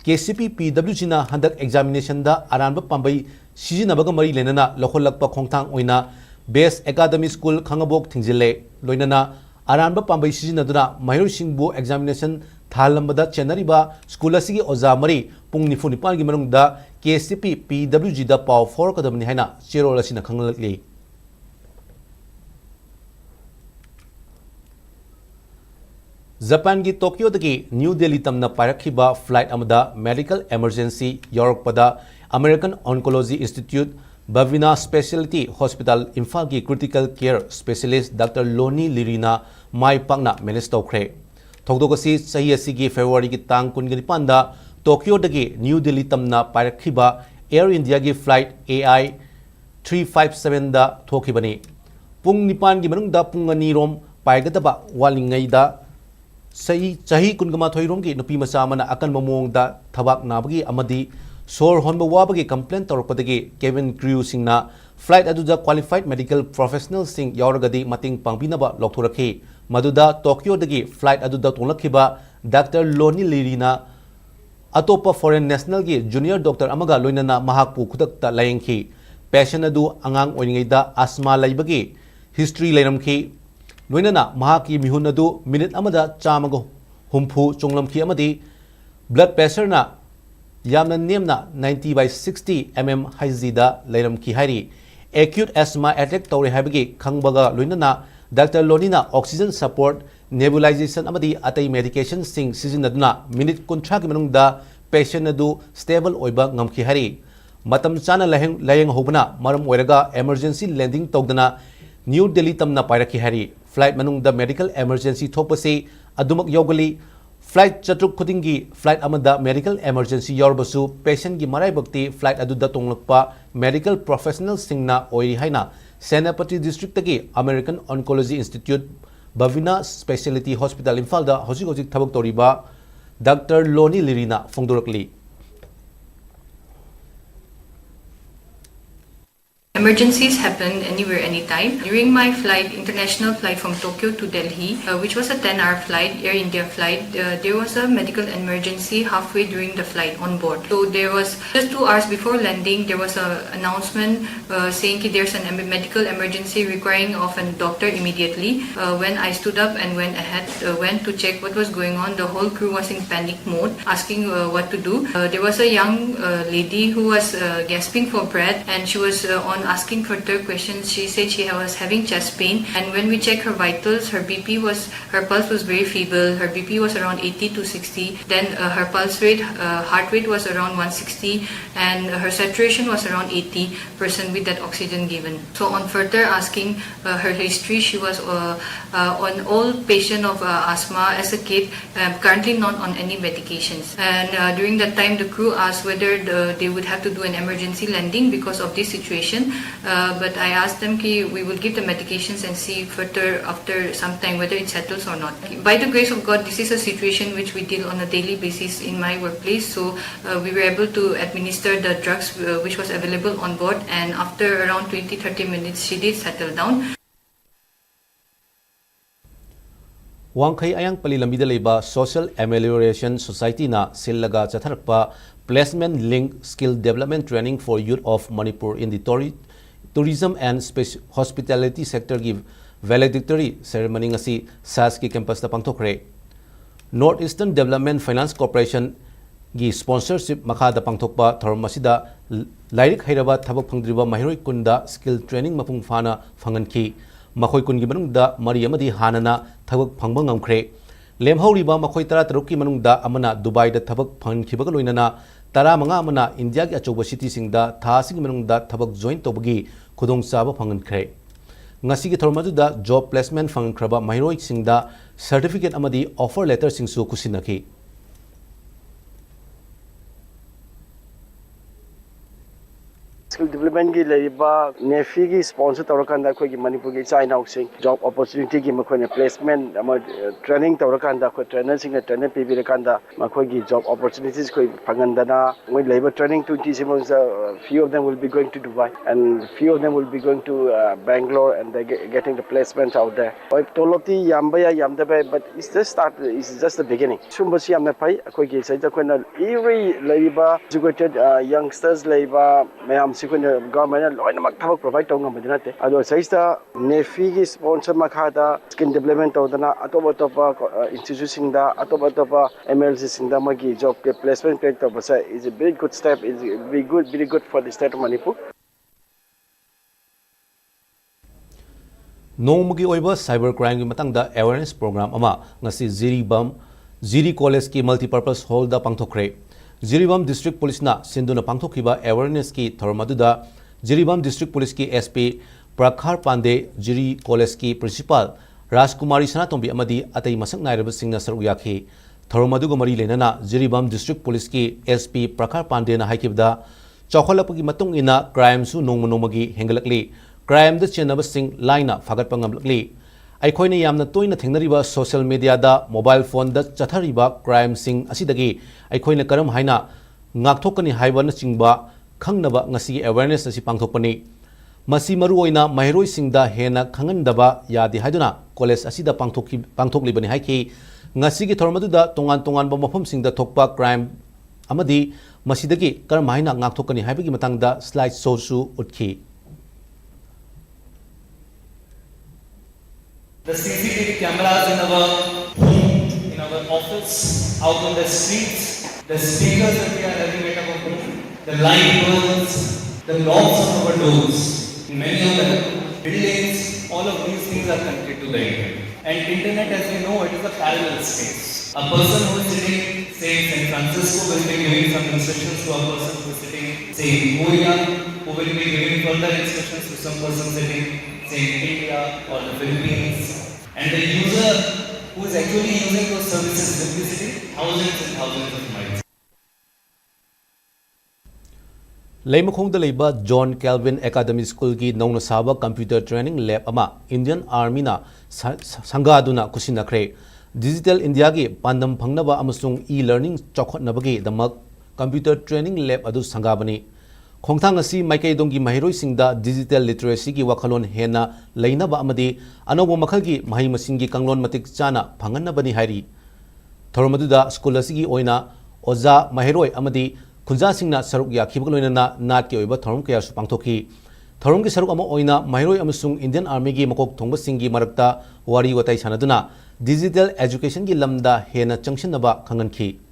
K C P P W G ꯅ ꯍꯟꯗꯛ examination ꯗ ꯑꯔꯥꯟꯕ ꯄꯥꯝꯕꯩ ꯁꯤꯖꯤꯟꯅꯕꯒ ꯃꯔꯤ ꯂꯩꯅꯅ ꯂꯧꯈꯠꯂꯛꯄ ꯈꯣꯡꯊꯥꯡ ꯑꯣꯏꯅ Best Academy School ꯈꯥꯉꯕꯣꯛ ꯊꯤꯡꯖꯤꯜꯂꯦ꯫ ꯂꯣꯏꯅꯅ ꯑꯔꯥꯟꯕ ꯄꯥꯝꯕꯩ ꯁꯤꯖꯤꯟꯅꯗꯨꯅ ꯃꯍꯩꯔꯣꯏꯁꯤꯡꯕꯨ examination ꯊꯥꯍꯜꯂꯝꯕꯗ ꯆꯦꯟꯅꯔꯤꯕ school ꯑꯁꯤꯒꯤ ꯑꯣꯖꯥ ꯃꯔꯤ ꯄꯨꯡ ꯅꯤꯐꯨ ꯅꯤꯄꯥꯟꯒꯤ ꯃꯅꯨꯡꯗ K C P P W G ꯗ ꯄꯥꯎ ꯐꯥꯎꯔꯛꯀꯗꯕꯅꯤ ꯍꯥꯏꯅ ꯆꯦꯔꯣꯜ ꯑꯁꯤꯅ ꯈꯪꯍꯜꯂꯛꯂꯤ꯫ ꯖꯄꯥꯟꯒꯤ ꯇꯣꯀꯤꯌꯣꯗꯒꯤ ꯅ꯭ꯌꯨ ꯗꯦꯜꯂꯤ ꯇꯝꯅ ꯄꯥꯏꯔꯛꯈꯤꯕ flight ꯑꯃꯗ medical emergency ꯌꯥꯎꯔꯛꯄꯗ American Oncology Institute, Bhavina Specialty Hospital, ꯏꯝꯐꯥꯜꯒꯤ critical care specialist Doctor ꯂꯣꯅꯤ ꯂꯤꯔꯤꯅ ꯃꯥꯏ ꯄꯥꯛꯅ manage ꯇꯧꯈ꯭ꯔꯦ꯫ ꯊꯧꯗꯣꯛ ꯑꯁꯤ ꯆꯍꯤ ꯑꯁꯤꯒꯤ February ꯒꯤ ꯇꯥꯡ ꯀꯨꯟꯒ ꯅꯤꯄꯥꯟꯗ ꯇꯣꯀꯤꯌꯣꯗꯒꯤ ꯅ꯭ꯌꯨ ꯗꯦꯜꯂꯤ ꯇꯝꯅ ꯄꯥꯏꯔꯛꯈꯤꯕ Air India ꯒꯤ flight A I three five seven ꯗ ꯊꯣꯛꯈꯤꯕꯅꯤ꯫ ꯄꯨꯡ ꯅꯤꯄꯥꯟꯒꯤ ꯃꯅꯨꯡꯗ ꯄꯨꯡ ꯑꯅꯤ ꯔꯣꯝ ꯄꯥꯏꯒꯗꯕ ꯋꯥꯠꯂꯤꯉꯩꯗ ꯆꯍꯤ, ꯆꯍꯤ ꯀꯨꯟꯒ ꯃꯥꯊꯣꯏ ꯔꯣꯝꯒꯤ ꯅꯨꯄꯤ ꯃꯆꯥ ꯑꯃꯅ ꯑꯀꯟꯕ ꯃꯑꯣꯡꯗ ꯊꯕꯥꯛ ꯅꯥꯕꯒꯤ ꯑꯃꯗꯤ ꯁꯣꯔ ꯍꯣꯟꯕ ꯋꯥꯕꯒꯤ complain ꯇꯧꯔꯛꯄꯗꯒꯤ cabin crew ꯁꯤꯡꯅ flight ꯑꯗꯨꯗ qualified medical professional ꯁꯤꯡ ꯌꯥꯎꯔꯒꯗꯤ ꯃꯇꯦꯡ ꯄꯥꯡꯕꯤꯅꯕ ꯂꯥꯎꯊꯣꯔꯛꯈꯤ꯫ ꯃꯗꯨꯗ ꯇꯣꯀꯤꯌꯣꯗꯒꯤ flight ꯑꯗꯨꯗ ꯇꯣꯡꯂꯛꯈꯤꯕ Doctor Lonnie Leary ꯅ ꯑꯇꯣꯞꯄ foreign national ꯒꯤ junior doctor ꯑꯃꯒ ꯂꯣꯏꯅꯅ ꯃꯍꯥꯛꯄꯨ ꯈꯨꯗꯛꯇ ꯂꯥꯌꯦꯡꯈꯤ꯫ Patient ꯑꯗꯨ ꯑꯉꯥꯡ ꯑꯣꯏꯔꯤꯉꯩꯗ asthma ꯂꯩꯕꯒꯤ history ꯂꯩꯔꯝꯈꯤ꯫ ꯂꯣꯏꯅꯅ ꯃꯍꯥꯛꯀꯤ ꯃꯤꯍꯨꯟ ꯑꯗꯨ minute ꯑꯃꯗ ꯆꯥꯝꯃꯒ ꯍꯨꯝꯐꯨ ꯆꯣꯡꯂꯝꯈꯤ ꯑꯃꯗꯤ blood pressure ꯅ ꯌꯥꯝꯅ ꯅꯦꯝꯅ ninety by sixty mmHg ꯗ ꯂꯩꯔꯝꯈꯤ ꯍꯥꯏꯔꯤ꯫ Acute asthma attack ꯇꯧꯔꯦ ꯍꯥꯏꯕꯒꯤ ꯈꯪꯕꯒ ꯂꯣꯏꯅꯅ Doctor Lonnie ꯅ oxygen support, nebulization ꯑꯃꯗꯤ ꯑꯇꯩ medication ꯁꯤꯡ ꯁꯤꯖꯤꯟꯅꯗꯨꯅ minute ꯀꯨꯟꯊ꯭ꯔꯥꯒꯤ ꯃꯅꯨꯡꯗ patient ꯑꯗꯨ stable ꯑꯣꯏꯕ ꯉꯝꯈꯤ ꯍꯥꯏꯔꯤ꯫ ꯃꯇꯝ ꯆꯥꯅ ꯂꯥꯌꯦꯡ-, ꯂꯥꯌꯦꯡꯍꯧꯕꯅ ꯃꯔꯝ ꯑꯣꯏꯔꯒ emergency landing ꯇꯧꯗꯅ ꯅ꯭ꯌꯨ ꯗꯦꯜꯂꯤ ꯇꯝꯅ ꯄꯥꯏꯔꯛꯈꯤ ꯍꯥꯏꯔꯤ꯫ Flight ꯃꯅꯨꯡꯗ medical emergency ꯊꯣꯛꯄꯁꯤ ꯑꯗꯨꯃꯛ ꯌꯥꯎꯒꯜꯂꯤ꯫ Flight ꯆꯥꯇ꯭ꯔꯨꯛ ꯈꯨꯗꯤꯡꯒꯤ flight ꯑꯃꯗ medical emergency ꯌꯥꯎꯔꯕꯁꯨ, patient ꯀꯤ ꯃꯔꯥꯏꯕꯛꯇꯤ flight ꯑꯗꯨꯗ ꯇꯣꯡꯂꯛꯄ medical professional ꯁꯤꯡꯅ ꯑꯣꯏꯔꯤ ꯍꯥꯏꯅ ꯁꯦꯅꯥꯄꯇꯤ district ꯇꯒꯤ American Oncology Institute Bhavina Specialty Hospital ꯏꯝꯐꯥꯜꯗ ꯍꯧꯖꯤꯛ ꯍꯧꯖꯤꯛ ꯊꯕꯛ ꯇꯧꯔꯤꯕ Doctor Lonnie Leary ꯅ ꯐꯣꯡꯗꯣꯔꯛꯂꯤ꯫ Emergencies happen anywhere, anytime. During my flight, international flight from Tokyo to Delhi, uh, which was a ten-hour flight, Air India flight, uh, there was a medical emergency halfway during the flight on board. So there was, just two hours before landing, there was a announcement, uh, saying that there's an em-, medical emergency requiring of a doctor immediately. Uh, when I stood up and went ahead, uh, went to check what was going on, the whole crew was in panic mode, asking, uh, what to do. Uh, there was a young, uh, lady who was, uh, gasping for breath, and she was, uh, on asking further questions. She said she was having chest pain, and when we checked her vitals, her B P was, her pulse was very feeble. Her B P was around eighty to sixty. Then, uh, her pulse rate, uh, heart rate was around one sixty, and her saturation was around eighty percent with that oxygen given. So on further asking, uh, her history, she was, uh, uh, on all patient of, uh, asthma as a kid, um, currently not on any medications. And, uh, during that time, the crew asked whether the, they would have to do an emergency landing because of this situation. Uh, but I asked them ki we will give the medications and see further after some time whether it settles or not. By the grace of God, this is a situation which we deal on a daily basis in my workplace. So, uh, we were able to administer the drugs, uh, which was available on board, and after around twenty, thirty minutes, she did settle down. ꯋꯥꯡꯈꯩ ꯑꯌꯥꯡꯄꯜꯂꯤ ꯂꯝꯕꯤꯗ ꯂꯩꯕ Social Amelioration Society ꯅ ꯁꯤꯜꯂꯒ ꯆꯠꯊꯔꯛꯄ Placement Link Skill Development Training for Youth of Manipur in the Tori-, Tourism and Speci-, Hospitality Sector ꯒꯤ Valedictory Ceremony ꯉꯁꯤ ꯁꯥꯁꯀꯤ campus ꯇ ꯄꯥꯡꯊꯣꯛꯈ꯭ꯔꯦ꯫ North Eastern Development Finance Corporation ꯒꯤ sponsorship ꯃꯈꯥꯗ ꯄꯥꯡꯊꯣꯛꯄ ꯊꯧꯔꯝ ꯑꯁꯤꯗ ꯂꯥꯏꯔꯤꯛ ꯍꯩꯔꯕ ꯊꯕꯛ ꯐꯪꯗ꯭ꯔꯤꯕ ꯃꯍꯩꯔꯣꯏ ꯀꯨꯟꯗ skill training ꯃꯄꯨꯡ ꯐꯥꯅ ꯐꯪꯍꯟꯈꯤ꯫ ꯃꯈꯣꯏ ꯀꯨꯟꯒꯤ ꯃꯅꯨꯡꯗ ꯃꯔꯤ ꯑꯃꯗꯤ ꯍꯥꯟꯅꯅ ꯊꯕꯛ ꯐꯪꯕ ꯉꯝꯈ꯭ꯔꯦ꯫ ꯂꯦꯝꯍꯧꯔꯤꯕ ꯃꯈꯣꯏ ꯇꯔꯥꯇꯔꯨꯛꯀꯤ ꯃꯅꯨꯡꯗ ꯑꯃꯅ ꯗꯨꯕꯥꯏꯗ ꯊꯕꯛ ꯐꯪꯍꯟꯈꯤꯕꯒ ꯂꯣꯏꯅꯅ ꯇꯔꯥꯃꯉꯥ ꯑꯃꯅ ꯏꯟꯗꯤꯌꯥꯒꯤ ꯑꯆꯧꯕ city ꯁꯤꯡꯗ ꯊꯥ ꯑꯁꯤꯒꯤ ꯃꯅꯨꯡꯗ ꯊꯕꯛ join ꯇꯧꯕꯒꯤ ꯈꯨꯗꯣꯡꯆꯥꯕ ꯐꯪꯍꯟꯈ꯭ꯔꯦ꯫ ꯉꯁꯤꯒꯤ ꯊꯧꯔꯝ ꯑꯗꯨꯗ job placement ꯐꯪꯈ꯭ꯔꯕ ꯃꯍꯩꯔꯣꯏꯁꯤꯡꯗ certificate ꯑꯃꯗꯤ offer letter ꯁꯤꯡꯁꯨ ꯈꯨꯠꯁꯤꯟꯅꯈꯤ꯫ Skill development ꯀꯤ ꯂꯩꯔꯤꯕ ꯅꯦꯐꯤꯒꯤ sponsor ꯇꯧꯔꯀꯥꯟꯗ ꯑꯩꯈꯣꯏꯒꯤ ꯃꯅꯤꯄꯨꯔꯒꯤ ꯏꯆꯥ ꯏꯅꯥꯎꯁꯤꯡ job opportunity ꯒꯤ ꯃꯈꯣꯏꯅ placement ꯑꯃ, training ꯇꯧꯔꯀꯥꯟꯗ ꯑꯩꯈꯣꯏ trainer ꯁꯤꯡꯅ training ꯄꯤꯕꯤꯔꯀꯥꯟꯗ ꯃꯈꯣꯏꯒꯤ job opportunities ꯑꯩꯈꯣꯏ ꯐꯪꯍꯟꯗꯅ ꯃꯣꯏ ꯂꯩꯕ training twenty ꯁꯤ ꯃꯅꯨꯡꯗ few of them will be going to Dubai and few of them will be going to uh, Bangalore and they get, getting the placement out there. ꯍꯣꯏ, ꯇꯣꯂꯣꯞꯇꯤ ꯌꯥꯝꯕ ꯌꯥꯏ, ꯌꯥꯝꯗꯕ ꯌꯥꯏ, but it's just start, it's just the beginning. ꯁꯨꯝꯕꯁꯤ ꯌꯥꯝꯅ ꯐꯩ꯫ ꯑꯩꯈꯣꯏꯒꯤ ꯁꯤꯗ ꯑꯩꯈꯣꯏꯅ every ꯂꯩꯔꯤꯕ educated youngsters ꯂꯩꯕ ꯃꯌꯥꯝꯁꯤ ꯑꯩꯈꯣꯏꯅ government ꯅ ꯂꯣꯏꯅꯃꯛ ꯊꯕꯛ provide ꯇꯧꯕ ꯉꯝꯕꯗꯤ ꯅꯠꯇꯦ꯫ ꯑꯗꯣ ꯁꯤꯗꯩꯁꯤꯗ ꯅꯦꯐꯤꯒꯤ sponsor ꯃꯈꯥꯗ skill development ꯇꯧꯗꯅ ꯑꯇꯣꯞ ꯑꯇꯣꯞꯄ institute ꯁꯤꯡꯗ, ꯑꯇꯣꯞ ꯑꯇꯣꯞꯄ MLC ꯁꯤꯡꯗ ꯃꯣꯏꯒꯤ job placement create ꯇꯧꯕꯁꯦ is a very good step, is very good, very good for the state of Manipur. ꯅꯣꯡꯃꯒꯤ ꯑꯣꯏꯕ cyber crime ꯒꯤ ꯃꯇꯥꯡꯗ awareness program ꯑꯃ ꯉꯁꯤ ꯖꯤꯔꯤꯕꯥꯝ ꯖꯤꯔꯤ ꯀꯣꯂꯦꯖꯀꯤ multipurpose hall ꯗ ꯄꯥꯡꯊꯣꯛꯈ꯭ꯔꯦ꯫ ꯖꯤꯔꯤꯕꯥꯝ district police ꯅ ꯁꯤꯟꯗꯨꯅ ꯄꯥꯡꯊꯣꯛꯈꯤꯕ awareness ꯀꯤ ꯊꯧꯔꯝ ꯑꯗꯨꯗ ꯖꯤꯔꯤꯕꯥꯝ district police ꯀꯤ SP ꯄ꯭ꯔꯈꯥꯔ ꯄꯥꯟꯗꯦ, ꯖꯤꯔꯤ ꯀꯣꯂꯦꯖꯀꯤ principal ꯔꯥꯖꯀꯨꯃꯥꯔꯤ ꯁꯅꯥꯇꯣꯝꯕꯤ ꯑꯃꯗꯤ ꯑꯇꯩ ꯃꯁꯛ ꯅꯥꯏꯔꯕꯁꯤꯡꯅ ꯁꯔꯨꯛ ꯌꯥꯈꯤ꯫ ꯊꯧꯔꯝ ꯑꯗꯨꯒ ꯃꯔꯤ ꯂꯩꯅꯅ ꯖꯤꯔꯤꯕꯥꯝ district police ꯀꯤ SP ꯄ꯭ꯔꯈꯥꯔ ꯄꯥꯟꯗꯦꯅ ꯍꯥꯏꯈꯤꯕꯗ, ꯆꯥꯎꯈꯠꯂꯛꯄꯒꯤ ꯃꯇꯨꯡ ꯏꯟꯅ crime ꯁꯨ ꯅꯣꯡꯃ ꯅꯣꯡꯃꯒꯤ ꯍꯦꯟꯒꯠꯂꯛꯂꯤ꯫ Crime ꯗ ꯆꯦꯟꯅꯕꯁꯤꯡ ꯂꯥꯏꯅ ꯐꯥꯒꯠꯄ ꯉꯝꯂꯛꯂꯤ꯫ ꯑꯩꯈꯣꯏꯅ ꯌꯥꯝꯅ ꯇꯣꯏꯅ ꯊꯦꯡꯅꯔꯤꯕ social media ꯗ, mobile phone ꯗ ꯆꯠꯊꯔꯤꯕ crime ꯁꯤꯡ ꯑꯁꯤꯗꯒꯤ ꯑꯩꯈꯣꯏꯅ ꯀꯔꯝ ꯍꯥꯏꯅ ꯉꯥꯛꯊꯣꯛꯀꯅꯤ ꯍꯥꯏꯕꯅꯆꯤꯡꯕ ꯈꯪꯅꯕ ꯉꯁꯤꯒꯤ awareness ꯑꯁꯤ ꯄꯥꯡꯊꯣꯛꯄꯅꯤ꯫ ꯃꯁꯤ ꯃꯔꯨꯑꯣꯏꯅ ꯃꯍꯩꯔꯣꯏꯁꯤꯡꯗ ꯍꯦꯟꯅ ꯈꯪꯍꯟꯗꯕ ꯌꯥꯗꯦ ꯍꯥꯏꯗꯨꯅ ꯀꯣꯂꯦꯖ ꯑꯁꯤꯗ ꯄꯥꯡꯊꯣꯛꯈꯤ-, ꯄꯥꯡꯊꯣꯛꯂꯤꯕꯅꯤ ꯍꯥꯏꯈꯤ꯫ ꯉꯁꯤꯒꯤ ꯊꯧꯔꯝ ꯑꯗꯨꯗ ꯇꯣꯉꯥꯟ ꯇꯣꯉꯥꯟꯕ ꯃꯐꯝꯁꯤꯡꯗ ꯊꯣꯛꯄ ꯀ꯭ꯔꯥꯏꯝ ꯑꯃꯗꯤ ꯃꯁꯤꯗꯒꯤ ꯀꯔꯝ ꯍꯥꯏꯅ ꯉꯥꯛꯊꯣꯛꯀꯅꯤ ꯍꯥꯏꯕꯒꯤ ꯃꯇꯥꯡꯗ slide showꯁꯨ ꯎꯠꯈꯤ꯫ The C C T V cameras in our home, in our office, out on the streets, the speakers that we are having at our home, the light bulbs, the locks on our doors, many of the buildings, all of these things are connected to the internet. And internet, as we know, it is a parallel space. A person who is sitting, say, in San Francisco will be giving some instructions to a person who is sitting, say, in Korea, who will be giving further instructions to some person sitting, say, in India or the Philippines. And the user who is actually using those services will be sitting thousands and thousands of miles. ꯂꯩꯃꯈꯣꯡꯗ ꯂꯩꯕ zone Calvin academy ꯁ꯭ꯀꯨꯜꯒꯤ ꯅꯧꯅ ꯁꯥꯕ computer training lab ꯑꯃ Indian Armyꯅ ꯁ-, ꯁ-, ꯁꯪꯒꯥꯗꯨꯅ ꯈꯨꯠꯁꯤꯟꯅꯈ꯭ꯔꯦ꯫ Digital Indiaꯒꯤ ꯄꯥꯟꯗꯝ ꯐꯪꯅꯕ ꯑꯃꯁꯨꯡ e-learning ꯆꯥꯎꯈꯠꯅꯕꯒꯤꯗꯃꯛ computer training lab ꯑꯗꯨ ꯁꯪꯒꯥꯕꯅꯤ꯫ ꯈꯣꯡꯊꯥꯡ ꯑꯁꯤ ꯃꯥꯏꯀꯩꯗꯣꯝꯒꯤ ꯃꯍꯩꯔꯣꯏꯁꯤꯡꯗ digital literacyꯒꯤ ꯋꯥꯈꯜꯂꯣꯟ ꯍꯦꯟꯅ ꯂꯩꯅꯕ ꯑꯃꯗꯤ ꯑꯅꯧꯕ ꯃꯈꯜꯒꯤ ꯃꯍꯩ ꯃꯁꯤꯡꯒꯤ ꯀꯥꯡꯂꯣꯟ ꯃꯇꯤꯛ ꯆꯥꯅ ꯐꯪꯍꯟꯅꯕꯅꯤ ꯍꯥꯏꯔꯤ꯫ ꯊꯧꯔꯝ ꯑꯗꯨꯗ ꯁ꯭ꯀꯨꯜ ꯑꯁꯤꯒꯤ ꯑꯣꯏꯅ ꯑꯣꯖꯥ, ꯃꯍꯩꯔꯣꯏ ꯑꯃꯗꯤ ꯈꯨꯟꯖꯥꯁꯤꯡꯅ ꯁꯔꯨꯛ ꯌꯥꯈꯤꯕꯒ ꯂꯣꯏꯅꯅ ꯅꯥꯠꯀꯤ ꯑꯣꯏꯕ ꯊꯧꯔꯝ ꯀꯌꯥꯁꯨ ꯄꯥꯡꯊꯣꯛꯈꯤ꯫ ꯊꯧꯔꯝꯒꯤ ꯁꯔꯨꯛ ꯑꯃ ꯑꯣꯏꯅ ꯃꯍꯩꯔꯣꯏ ꯑꯃꯁꯨꯡ Indian Armyꯒꯤ ꯃꯀꯣꯛ ꯊꯣꯡꯕꯁꯤꯡꯒꯤ ꯃꯔꯛꯇ ꯋꯥꯔꯤ ꯋꯥꯇꯥꯏ ꯁꯥꯟꯅꯗꯨꯅ digital educationꯒꯤ ꯂꯝꯗ ꯍꯦꯟꯅ ꯆꯪꯁꯤꯟꯅꯕ ꯈꯪꯍꯟꯈꯤ꯫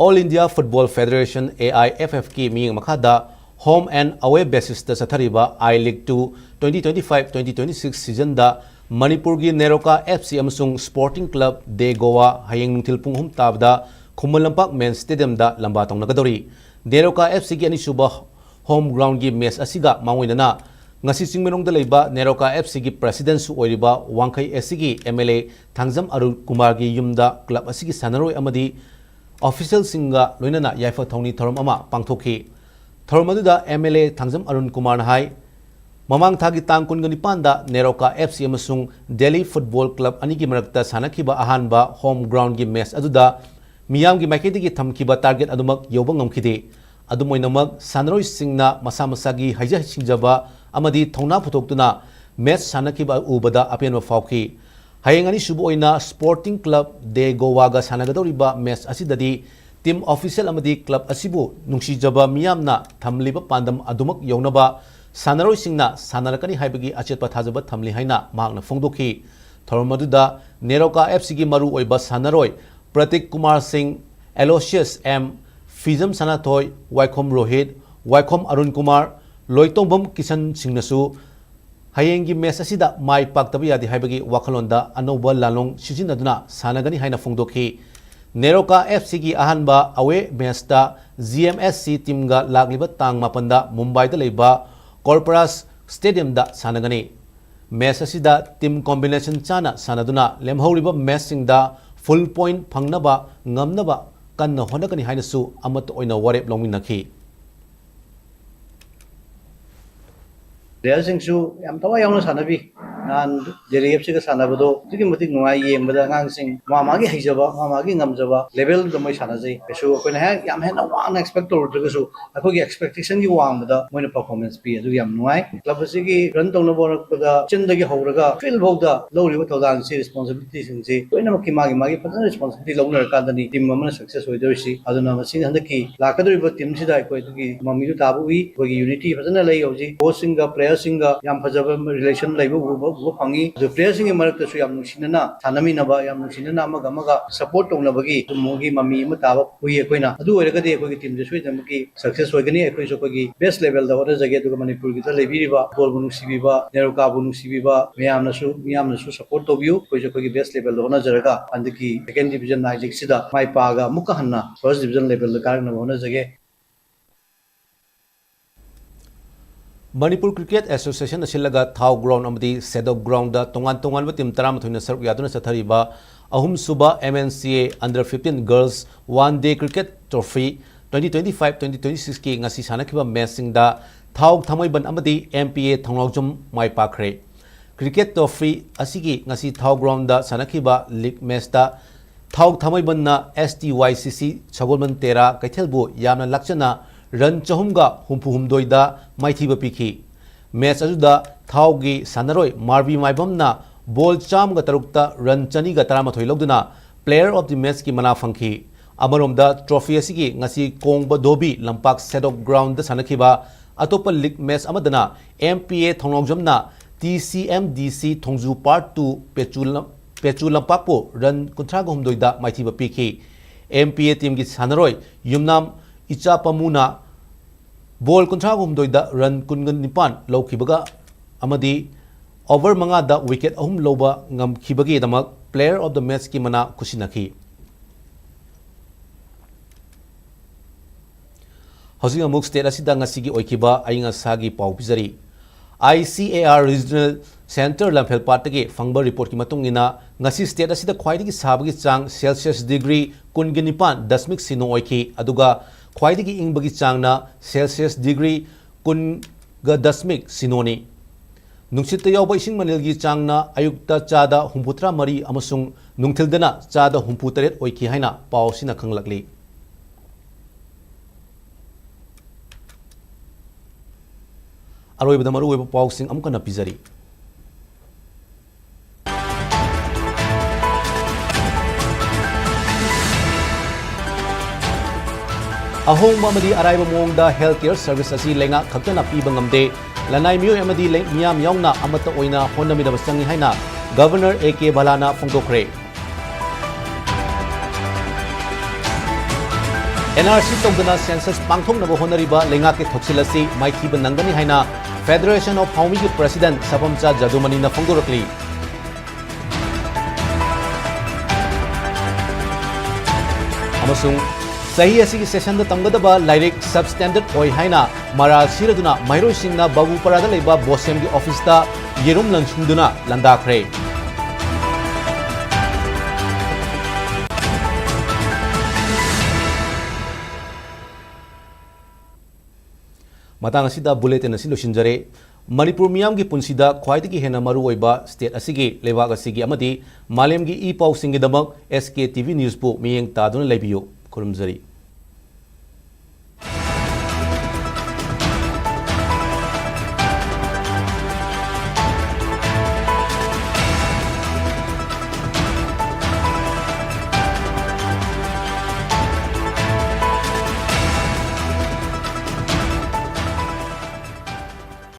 All India Football Federation, A I F Fꯀꯤ ꯃꯤꯠꯌꯦꯡ ꯃꯈꯥꯗ home and away basisꯇ ꯆꯠꯊꯔꯤꯕ I League two twenty twenty-five twenty twenty-six seasonꯗ ꯃꯅꯤꯄꯨꯔꯒꯤ ꯅꯦꯔꯣꯀꯥ F C ꯑꯃꯁꯨꯡ Sporting Club de Goa ꯍꯌꯦꯡ ꯅꯨꯡꯊꯤꯜ ꯄꯨꯡ ꯑꯍꯨꯝ ꯇꯥꯕꯗ ꯈꯨꯃꯟ ꯂꯝꯄꯥꯛ main stadiumꯗ ꯂꯝꯕꯥ ꯇꯧꯅꯒꯗꯧꯔꯤ꯫ ꯅꯦꯔꯣꯀꯥ F Cꯒꯤ ꯑꯅꯤꯁꯨꯕ home groundꯒꯤ match ꯑꯁꯤꯒ ꯃꯥꯡꯑꯣꯏꯅꯅ ꯉꯁꯤ ꯆꯤꯡꯃꯩꯔꯣꯡꯗ ꯂꯩꯕ ꯅꯦꯔꯣꯀꯥ F Cꯒꯤ presidentꯁꯨ ꯑꯣꯏꯔꯤꯕ ꯋꯥꯡꯈꯩ S Cꯒꯤ M L A Thangjam Arun ꯀꯨꯃꯥꯔꯒꯤ ꯌꯨꯝꯗ club ꯑꯁꯤꯒꯤ ꯁꯥꯟꯅꯔꯣꯏ ꯑꯃꯗꯤ officialꯁꯤꯡꯒ ꯂꯣꯏꯅꯅ ꯌꯥꯏꯐ ꯊꯧꯅꯤ ꯊꯧꯔꯝ ꯑꯃ ꯄꯥꯡꯊꯣꯛꯈꯤ꯫ ꯊꯧꯔꯝ ꯑꯗꯨꯗ M L A Thangjam Arun ꯀꯨꯃꯥꯔꯅ ꯍꯥꯏ, ꯃꯃꯥꯡ ꯊꯥꯒꯤ ꯇꯥꯡ ꯀꯨꯟꯒ ꯅꯤꯄꯥꯟꯗ ꯅꯦꯔꯣꯀꯥ F C ꯑꯃꯁꯨꯡ Delhi Football Club ꯑꯅꯤꯒꯤ ꯃꯔꯛꯇ ꯁꯥꯟꯅꯈꯤꯕ ꯑꯍꯥꯟꯕ home groundꯒꯤ match ꯑꯗꯨꯗ ꯃꯤꯌꯥꯝꯒꯤ ꯃꯥꯏꯀꯩꯗꯒꯤ ꯊꯝꯈꯤꯕ target ꯑꯗꯨꯃꯛ ꯌꯧꯕ ꯉꯝꯈꯤꯗꯦ꯫ ꯑꯗꯨꯝ ꯑꯣꯏꯅꯃꯛ, ꯁꯥꯟꯅꯔꯣꯏꯁꯤꯡꯅ ꯃꯁꯥ ꯃꯁꯥꯒꯤ ꯍꯩꯖ ꯁꯤꯡꯖꯕ ꯑꯃꯗꯤ ꯊꯧꯅꯥ ꯄꯨꯊꯣꯛꯇꯨꯅ match ꯁꯥꯟꯅꯈꯤꯕ ꯎꯕꯗ ꯑꯄꯦꯟꯕ ꯐꯥꯎꯈꯤ꯫ ꯍꯌꯦꯡ ꯑꯅꯤꯁꯨꯕ ꯑꯣꯏꯅ Sporting Club de Goaꯒ ꯁꯥꯟꯅꯒꯗꯧꯔꯤꯕ match ꯑꯁꯤꯗꯗꯤ team official ꯑꯃꯗꯤ club ꯑꯁꯤꯕꯨ ꯅꯨꯡꯁꯤꯖꯕ ꯃꯤꯌꯥꯝꯅ ꯊꯝꯂꯤꯕ ꯄꯥꯟꯗꯝ ꯑꯗꯨꯃꯛ ꯌꯧꯅꯕ ꯁꯥꯟꯅꯔꯣꯏꯁꯤꯡꯅ ꯁꯥꯟꯅꯔꯛꯀꯅꯤ ꯍꯥꯏꯕꯒꯤ ꯑꯆꯦꯠꯄ ꯊꯥꯖꯕ ꯊꯝꯂꯤ ꯍꯥꯏꯅ ꯃꯍꯥꯛꯅ ꯐꯣꯡꯗꯣꯛꯈꯤ꯫ ꯊꯧꯔꯝ ꯑꯗꯨꯗ ꯅꯦꯔꯣꯀꯥ F Cꯒꯤ ꯃꯔꯨꯑꯣꯏꯕ ꯁꯥꯟꯅꯔꯣꯏ ꯄ꯭ꯔꯇꯤꯛ ꯀꯨꯃꯥꯔ ꯁꯤꯡ, ꯑꯦꯂꯣꯁꯤꯌꯁ ꯑꯦꯝ, ꯐꯤꯖꯝ ꯁꯅꯥꯊꯣꯏ, ꯋꯥꯏꯈꯣꯝ ꯔꯣꯍꯤꯠ, ꯋꯥꯏꯈꯣꯝ ꯑꯔꯨꯟ ꯀꯨꯃꯥꯔ, ꯂꯣꯏꯇꯣꯡꯕꯝ ꯀꯤꯁꯟ ꯁꯤꯡꯅꯁꯨ ꯍꯌꯦꯡꯒꯤ match ꯑꯁꯤꯗ ꯃꯥꯏ ꯄꯥꯛꯇꯕ ꯌꯥꯗꯦ ꯍꯥꯏꯕꯒꯤ ꯋꯥꯈꯜꯂꯣꯟꯗ ꯑꯅꯧꯕ ꯂꯥꯂꯣꯡ ꯁꯤꯖꯤꯟꯅꯗꯨꯅ ꯁꯥꯟꯅꯒꯅꯤ ꯍꯥꯏꯅ ꯐꯣꯡꯗꯣꯛꯈꯤ꯫ ꯅꯦꯔꯣꯀꯥ F Cꯒꯤ ꯑꯍꯥꯟꯕ away matchꯇ G M S C teamꯒ ꯂꯥꯛꯂꯤꯕ ꯇꯥꯡ ꯃꯥꯄꯟꯗ ꯃꯨꯝꯕꯥꯏꯗ ꯂꯩꯕ Corporus Stadiumꯗ ꯁꯥꯟꯅꯒꯅꯤ꯫ Match ꯑꯁꯤꯗ team combination ꯆꯥꯅ ꯁꯥꯟꯅꯗꯨꯅ ꯂꯦꯝꯍꯧꯔꯤꯕ matchꯁꯤꯡꯗ full point ꯐꯪꯅꯕ ꯉꯝꯅꯕ ꯀꯟꯅ ꯍꯣꯠꯅꯒꯅꯤ ꯍꯥꯏꯅꯁꯨ ꯑꯃꯠꯇ ꯑꯣꯏꯅ ꯋꯥꯔꯦꯞ ꯂꯧꯃꯤꯟꯅꯈꯤ꯫ Playerꯁꯤꯡꯁꯨ ꯌꯥꯝ ꯊꯋꯥꯏ ꯌꯥꯎꯅ ꯁꯥꯟꯅꯕꯤ꯫ ꯅꯍꯥꯟ Delhi F Cꯒ ꯁꯥꯟꯅꯕꯗꯣ ꯑꯗꯨꯛꯀꯤ ꯃꯇꯤꯛ ꯅꯨꯡꯉꯥꯏ ꯌꯦꯡꯕꯗ꯫ ꯑꯉꯥꯡꯁꯤꯡ ꯃꯥ ꯃꯥꯒꯤ ꯍꯩꯖꯕ, ꯃꯥ ꯃꯥꯒꯤ ꯉꯝꯖꯕ levelꯗꯨꯗ ꯃꯣꯏ ꯁꯥꯟꯅꯖꯩ꯫ ꯀꯩꯁꯨ ꯑꯩꯈꯣꯏꯅ ꯍꯦꯛ ꯌꯥꯝ ꯍꯦꯟꯅ ꯋꯥꯡꯅ expect ꯇꯧꯔꯨꯗ꯭ꯔꯒꯁꯨ ꯑꯩꯈꯣꯏꯒꯤ expectationꯒꯤ ꯋꯥꯡꯃꯗ ꯃꯣꯏꯅ performance ꯄꯤ꯫ ꯑꯗꯨ ꯌꯥꯝ ꯅꯨꯡꯉꯥꯏ꯫ Club ꯑꯁꯤꯒꯤ run ꯇꯧꯅꯕ ꯍꯣꯠꯅꯔꯛꯄꯗ ꯆꯤꯟꯗꯒꯤ ꯍꯧꯔꯒ field ꯐꯥꯎꯗ ꯂꯧꯔꯤꯕ ꯊꯧꯗꯥꯡꯁꯤ, responsibilityꯁꯤꯡꯁꯤ ꯂꯣꯏꯅꯃꯛꯀꯤ ꯃꯥꯒꯤ ꯃꯥꯒꯤ ꯐꯖꯅ responsibility ꯂꯧꯅꯔꯀꯥꯟꯗꯅꯤ team ꯑꯃꯅ success ꯑꯣꯏꯗꯣꯔꯤꯁꯤ꯫ ꯑꯗꯨꯅ ꯃꯁꯤ ꯍꯟꯗꯛꯀꯤ ꯂꯥꯛꯀꯗꯧꯔꯤꯕ teamꯁꯤꯗ ꯑꯩꯈꯣꯏ ꯑꯗꯨꯒꯤ ꯃꯃꯤꯗꯨ ꯇꯥꯕ ꯎꯏ꯫ ꯑꯩꯈꯣꯏꯒꯤ unity ꯐꯖꯅ ꯂꯩ꯫ ꯍꯧꯖꯤꯛ coachꯁꯤꯡꯒ playerꯁꯤꯡꯒ ꯌꯥꯝ ꯐꯖꯕ relation ꯂꯩꯕ ꯎꯕ, ꯎꯕ ꯐꯪꯉꯤ꯫ ꯑꯗꯨ playerꯁꯤꯡꯒꯤ ꯃꯔꯛꯇꯁꯨ ꯌꯥꯝ ꯅꯨꯡꯁꯤꯅꯅ ꯁꯥꯟꯅꯃꯤꯟꯅꯕ, ꯌꯥꯝ ꯅꯨꯡꯁꯤꯅꯅ ꯑꯃꯒ ꯑꯃꯒ support ꯇꯧꯅꯕꯒꯤ ꯑꯗꯨꯝꯕꯒꯤ ꯃꯃꯤ ꯑꯃ ꯇꯥꯕ ꯎꯏ ꯑꯩꯈꯣꯏꯅ꯫ ꯑꯗꯨ ꯑꯣꯏꯔꯒꯗꯤ ꯑꯩꯈꯣꯏꯒꯤ teamꯁꯦ ꯁꯣꯏꯗꯅꯃꯛꯀꯤ success ꯑꯣꯏꯒꯅꯤ꯫ ꯑꯩꯈꯣꯏꯁꯨ ꯑꯩꯈꯣꯏꯒꯤ best levelꯗ ꯍꯣꯠꯅꯖꯒꯦ꯫ ꯑꯗꯨꯒ ꯃꯅꯤꯄꯨꯔꯒꯤꯗ ꯂꯩꯕꯤꯔꯤꯕ footballꯕꯨ ꯅꯨꯡꯁꯤꯕꯤꯕ, ꯅꯦꯔꯣꯀꯥꯕꯨ ꯅꯨꯡꯁꯤꯕꯤꯕ ꯃꯌꯥꯝꯅꯁꯨ, ꯃꯤꯌꯥꯝꯅꯁꯨ support ꯇꯧꯕꯤꯌꯨ꯫ ꯑꯩꯈꯣꯏꯁꯨ ꯑꯩꯈꯣꯏꯒꯤ best levelꯗ ꯍꯣꯠꯅꯖꯔꯒ ꯍꯟꯗꯛꯀꯤ second division ꯅꯥꯏꯖꯤꯛꯁꯤꯗ ꯃꯥꯏ ꯄꯥꯛꯑꯒ ꯑꯃꯨꯛꯀ ꯍꯟꯅ first division levelꯗ ꯀꯥꯔꯛꯅꯕ ꯍꯣꯠꯅꯖꯒꯦ꯫ Manipur Cricket Associationꯅ ꯁꯤꯜꯂꯒ ꯊꯥꯎ ground ꯑꯃꯗꯤ ꯁꯦꯗꯣꯞ groundꯗ ꯇꯣꯉꯥꯟ ꯇꯣꯉꯥꯟꯕ team ꯇꯔꯥꯃꯥꯊꯣꯏꯅ ꯁꯔꯨꯛ ꯌꯥꯗꯨꯅ ꯆꯠꯊꯔꯤꯕ ꯑꯍꯨꯝꯁꯨꯕ M N C A Under fifteen Girls One Day Cricket Trophy twenty twenty-five twenty twenty-sixꯀꯤ ꯉꯁꯤ ꯁꯥꯟꯅꯈꯤꯕ matchꯁꯤꯡꯗ ꯊꯥꯎ ꯊꯥꯡꯃꯩꯕꯟ ꯑꯃꯗꯤ M P A ꯊꯣꯡꯅꯥꯎꯖꯝ my ꯄꯥꯛꯈ꯭ꯔꯦ꯫ Cricket Trophy ꯑꯁꯤꯒꯤ ꯉꯁꯤ ꯊꯥꯎ groundꯗ ꯁꯥꯟꯅꯈꯤꯕ league matchꯇ ꯊꯥꯎ ꯊꯥꯡꯃꯩꯕꯟꯅ S T Y C C ꯁꯒꯣꯜꯕꯟ ꯇꯦꯔꯥ ꯀꯩꯊꯦꯜꯕꯨ ꯌꯥꯝꯅ ꯂꯥꯛꯆꯅ run ꯆꯍꯨꯝꯒ ꯍꯨꯝꯐꯨ ꯍꯨꯝꯗꯣꯏꯗ ꯃꯥꯏꯊꯤꯕ ꯄꯤꯈꯤ꯫ Match ꯑꯗꯨꯗ ꯊꯥꯎꯒꯤ ꯁꯥꯟꯅꯔꯣꯏ ꯃꯥꯔꯕꯤ ꯃꯥꯏꯕꯝꯅ ball ꯆꯥꯝꯃꯒ ꯇꯔꯨꯛꯇ run ꯆꯅꯤꯒ ꯇꯔꯥꯃꯥꯊꯣꯏ ꯂꯧꯗꯨꯅ Player of the Matchꯀꯤ ꯃꯅꯥ ꯐꯪꯈꯤ꯫ ꯑꯃꯔꯣꯝꯗ trophy ꯑꯁꯤꯒꯤ ꯉꯁꯤ ꯀꯣꯡꯕ ꯙꯣꯕꯤ ꯂꯝꯄꯥꯛ ꯁꯦꯗꯣꯛ groundꯗ ꯁꯥꯟꯅꯈꯤꯕ ꯑꯇꯣꯞꯄ league match ꯑꯃꯗꯅ M P A ꯊꯣꯡꯅꯥꯎꯖꯝꯅ T C M D C Thongju Part two ꯄꯦꯆꯨ ꯂꯝ-, ꯄꯦꯆꯨ ꯂꯝꯄꯥꯛꯄꯨ run ꯀꯨꯟꯊ꯭ꯔꯥꯒ ꯍꯨꯝꯗꯣꯏꯗ ꯃꯥꯏꯊꯤꯕ ꯄꯤꯈꯤ꯫ M P A teamꯒꯤ ꯁꯥꯟꯅꯔꯣꯏ ꯌꯨꯝꯅꯥꯝ ꯏꯆꯥ ꯄꯥꯃꯨꯅ ball ꯀꯨꯟꯊ꯭ꯔꯥꯒ ꯍꯨꯝꯗꯣꯏꯗ run ꯀꯨꯟꯒ ꯅꯤꯄꯥꯟ ꯂꯧꯈꯤꯕꯒ ꯑꯃꯗꯤ over ꯃꯉꯥꯗ wicket ꯑꯍꯨꯝ ꯂꯧꯕ ꯉꯝꯈꯤꯕꯒꯤꯗꯃꯛ Player of the Matchꯀꯤ ꯃꯅꯥ ꯈꯨꯠꯁꯤꯟꯅꯈꯤ꯫ ꯍꯧꯖꯤꯛ ꯑꯃꯨꯛ state ꯑꯁꯤꯗ ꯉꯁꯤꯒꯤ ꯑꯣꯏꯈꯤꯕ ꯑꯏꯪ ꯑꯁꯥꯒꯤ ꯄꯥꯎ ꯄꯤꯖꯔꯤ꯫ I C A R Regional Centre ꯂꯝꯐꯦꯜꯄꯥꯠꯇꯒꯤ ꯐꯪꯕ reportꯀꯤ ꯃꯇꯨꯡ ꯏꯟꯅ, ꯉꯁꯤ state ꯑꯁꯤꯗ ꯈ꯭ꯋꯥꯏꯗꯒꯤ ꯁꯥꯕꯒꯤ ꯆꯥꯡ Celsius degree ꯀꯨꯟꯒ ꯅꯤꯄꯥꯟ ꯗꯁꯃꯤꯛ ꯁꯤꯅꯣ ꯑꯣꯏꯈꯤ, ꯑꯗꯨꯒ ꯈ꯭ꯋꯥꯏꯗꯒꯤ ꯏꯪꯕꯒꯤ ꯆꯥꯡꯅ Celsius degree ꯀꯨꯟꯒ ꯗꯁꯃꯤꯛ ꯁꯤꯅꯣꯅꯤ꯫ ꯅꯨꯡꯁꯤꯠꯇ ꯌꯥꯎꯕ ꯏꯁꯤꯡ ꯃꯅꯤꯜꯒꯤ ꯆꯥꯡꯅ ꯑꯌꯨꯛꯇ ꯆꯥꯗ ꯍꯨꯝꯐꯨꯇꯔꯥ ꯃꯔꯤ ꯑꯃꯁꯨꯡ ꯅꯨꯡꯊꯤꯜꯗꯅ ꯆꯥꯗ ꯍꯨꯝꯐꯨꯇꯔꯦꯠ ꯑꯣꯏꯈꯤ ꯍꯥꯏꯅ ꯄꯥꯎ ꯑꯁꯤꯅ ꯈꯪꯂꯛꯂꯤ꯫ ꯑꯔꯣꯏꯕꯗ ꯃꯔꯨꯑꯣꯏꯕ ꯄꯥꯎꯁꯤꯡ ꯑꯃꯨꯛ ꯍꯟꯅ ꯄꯤꯖꯔꯤ꯫ ꯑꯍꯣꯡꯕ ꯑꯃꯗꯤ ꯑꯔꯥꯏꯕ ꯃꯑꯣꯡꯗ health care service ꯑꯁꯤ ꯂꯩꯉꯥꯛ ꯈꯛꯇꯅ ꯄꯤꯕ ꯉꯝꯗꯦ꯫ ꯂꯅꯥꯏ ꯃꯤꯑꯣꯏ ꯑꯃꯗꯤ ꯂꯩ-, ꯃꯤꯌꯥꯝ ꯌꯥꯎꯅ ꯑꯃꯠꯇ ꯑꯣꯏꯅ ꯍꯣꯠꯅꯃꯤꯟꯅꯕ ꯆꯪꯏ ꯍꯥꯏꯅ Governor A K ꯕꯂꯥꯅ ꯐꯣꯡꯗꯣꯛꯈ꯭ꯔꯦ꯫ N R C ꯇꯧꯗꯅ census ꯄꯥꯡꯊꯣꯛꯅꯕ ꯍꯣꯠꯅꯔꯤꯕ ꯂꯩꯉꯥꯛꯀꯤ ꯊꯧꯁꯤꯜ ꯑꯁꯤ ꯃꯥꯏꯊꯤꯕ ꯅꯪꯒꯅꯤ ꯍꯥꯏꯅ Federation of ꯍꯥꯎꯃꯤꯒꯤ President ꯁꯕꯝꯆꯥ ꯖꯗꯨꯃꯅꯤꯅ ꯐꯣꯡꯗꯣꯔꯛꯂꯤ꯫ ꯑꯃꯁꯨꯡ ꯆꯍꯤ ꯑꯁꯤꯒꯤ sessionꯗ ꯇꯝꯒꯗꯕ ꯂꯥꯏꯔꯤꯛ substandard ꯑꯣꯏ ꯍꯥꯏꯅ ꯃꯔꯥꯜ ꯁꯤꯔꯗꯨꯅ ꯃꯍꯩꯔꯣꯏꯁꯤꯡꯅ ꯕꯥꯕꯨꯄꯥꯔꯥꯗ ꯂꯩꯕ ꯕꯣꯁꯦꯝꯒꯤ officeꯇ ꯌꯦꯔꯨꯝ ꯂꯪꯁꯤꯟꯗꯨꯅ ꯂꯥꯟꯗꯥꯈ꯭ꯔꯦ꯫ ꯃꯇꯥꯡ ꯑꯁꯤꯗ bulletin ꯑꯁꯤ ꯂꯣꯏꯁꯤꯟꯖꯔꯦ꯫ ꯃꯅꯤꯄꯨꯔ ꯃꯤꯌꯥꯝꯒꯤ ꯄꯨꯟꯁꯤꯗ ꯈ꯭ꯋꯥꯏꯗꯒꯤ ꯍꯦꯟꯅ ꯃꯔꯨꯑꯣꯏꯕ state ꯑꯁꯤꯒꯤ, ꯂꯩꯕꯥꯛ ꯑꯁꯤꯒꯤ ꯑꯃꯗꯤ ꯃꯥꯂꯦꯝꯒꯤ E ꯄꯥꯎꯁꯤꯡꯒꯤꯗꯃꯛ S K T V News ꯄꯨ ꯃꯤꯠꯌꯦꯡ ꯇꯥꯗꯨꯅ ꯂꯩꯕꯤꯌꯨ꯫ ꯈꯨꯔꯨꯝꯖꯔꯤ꯫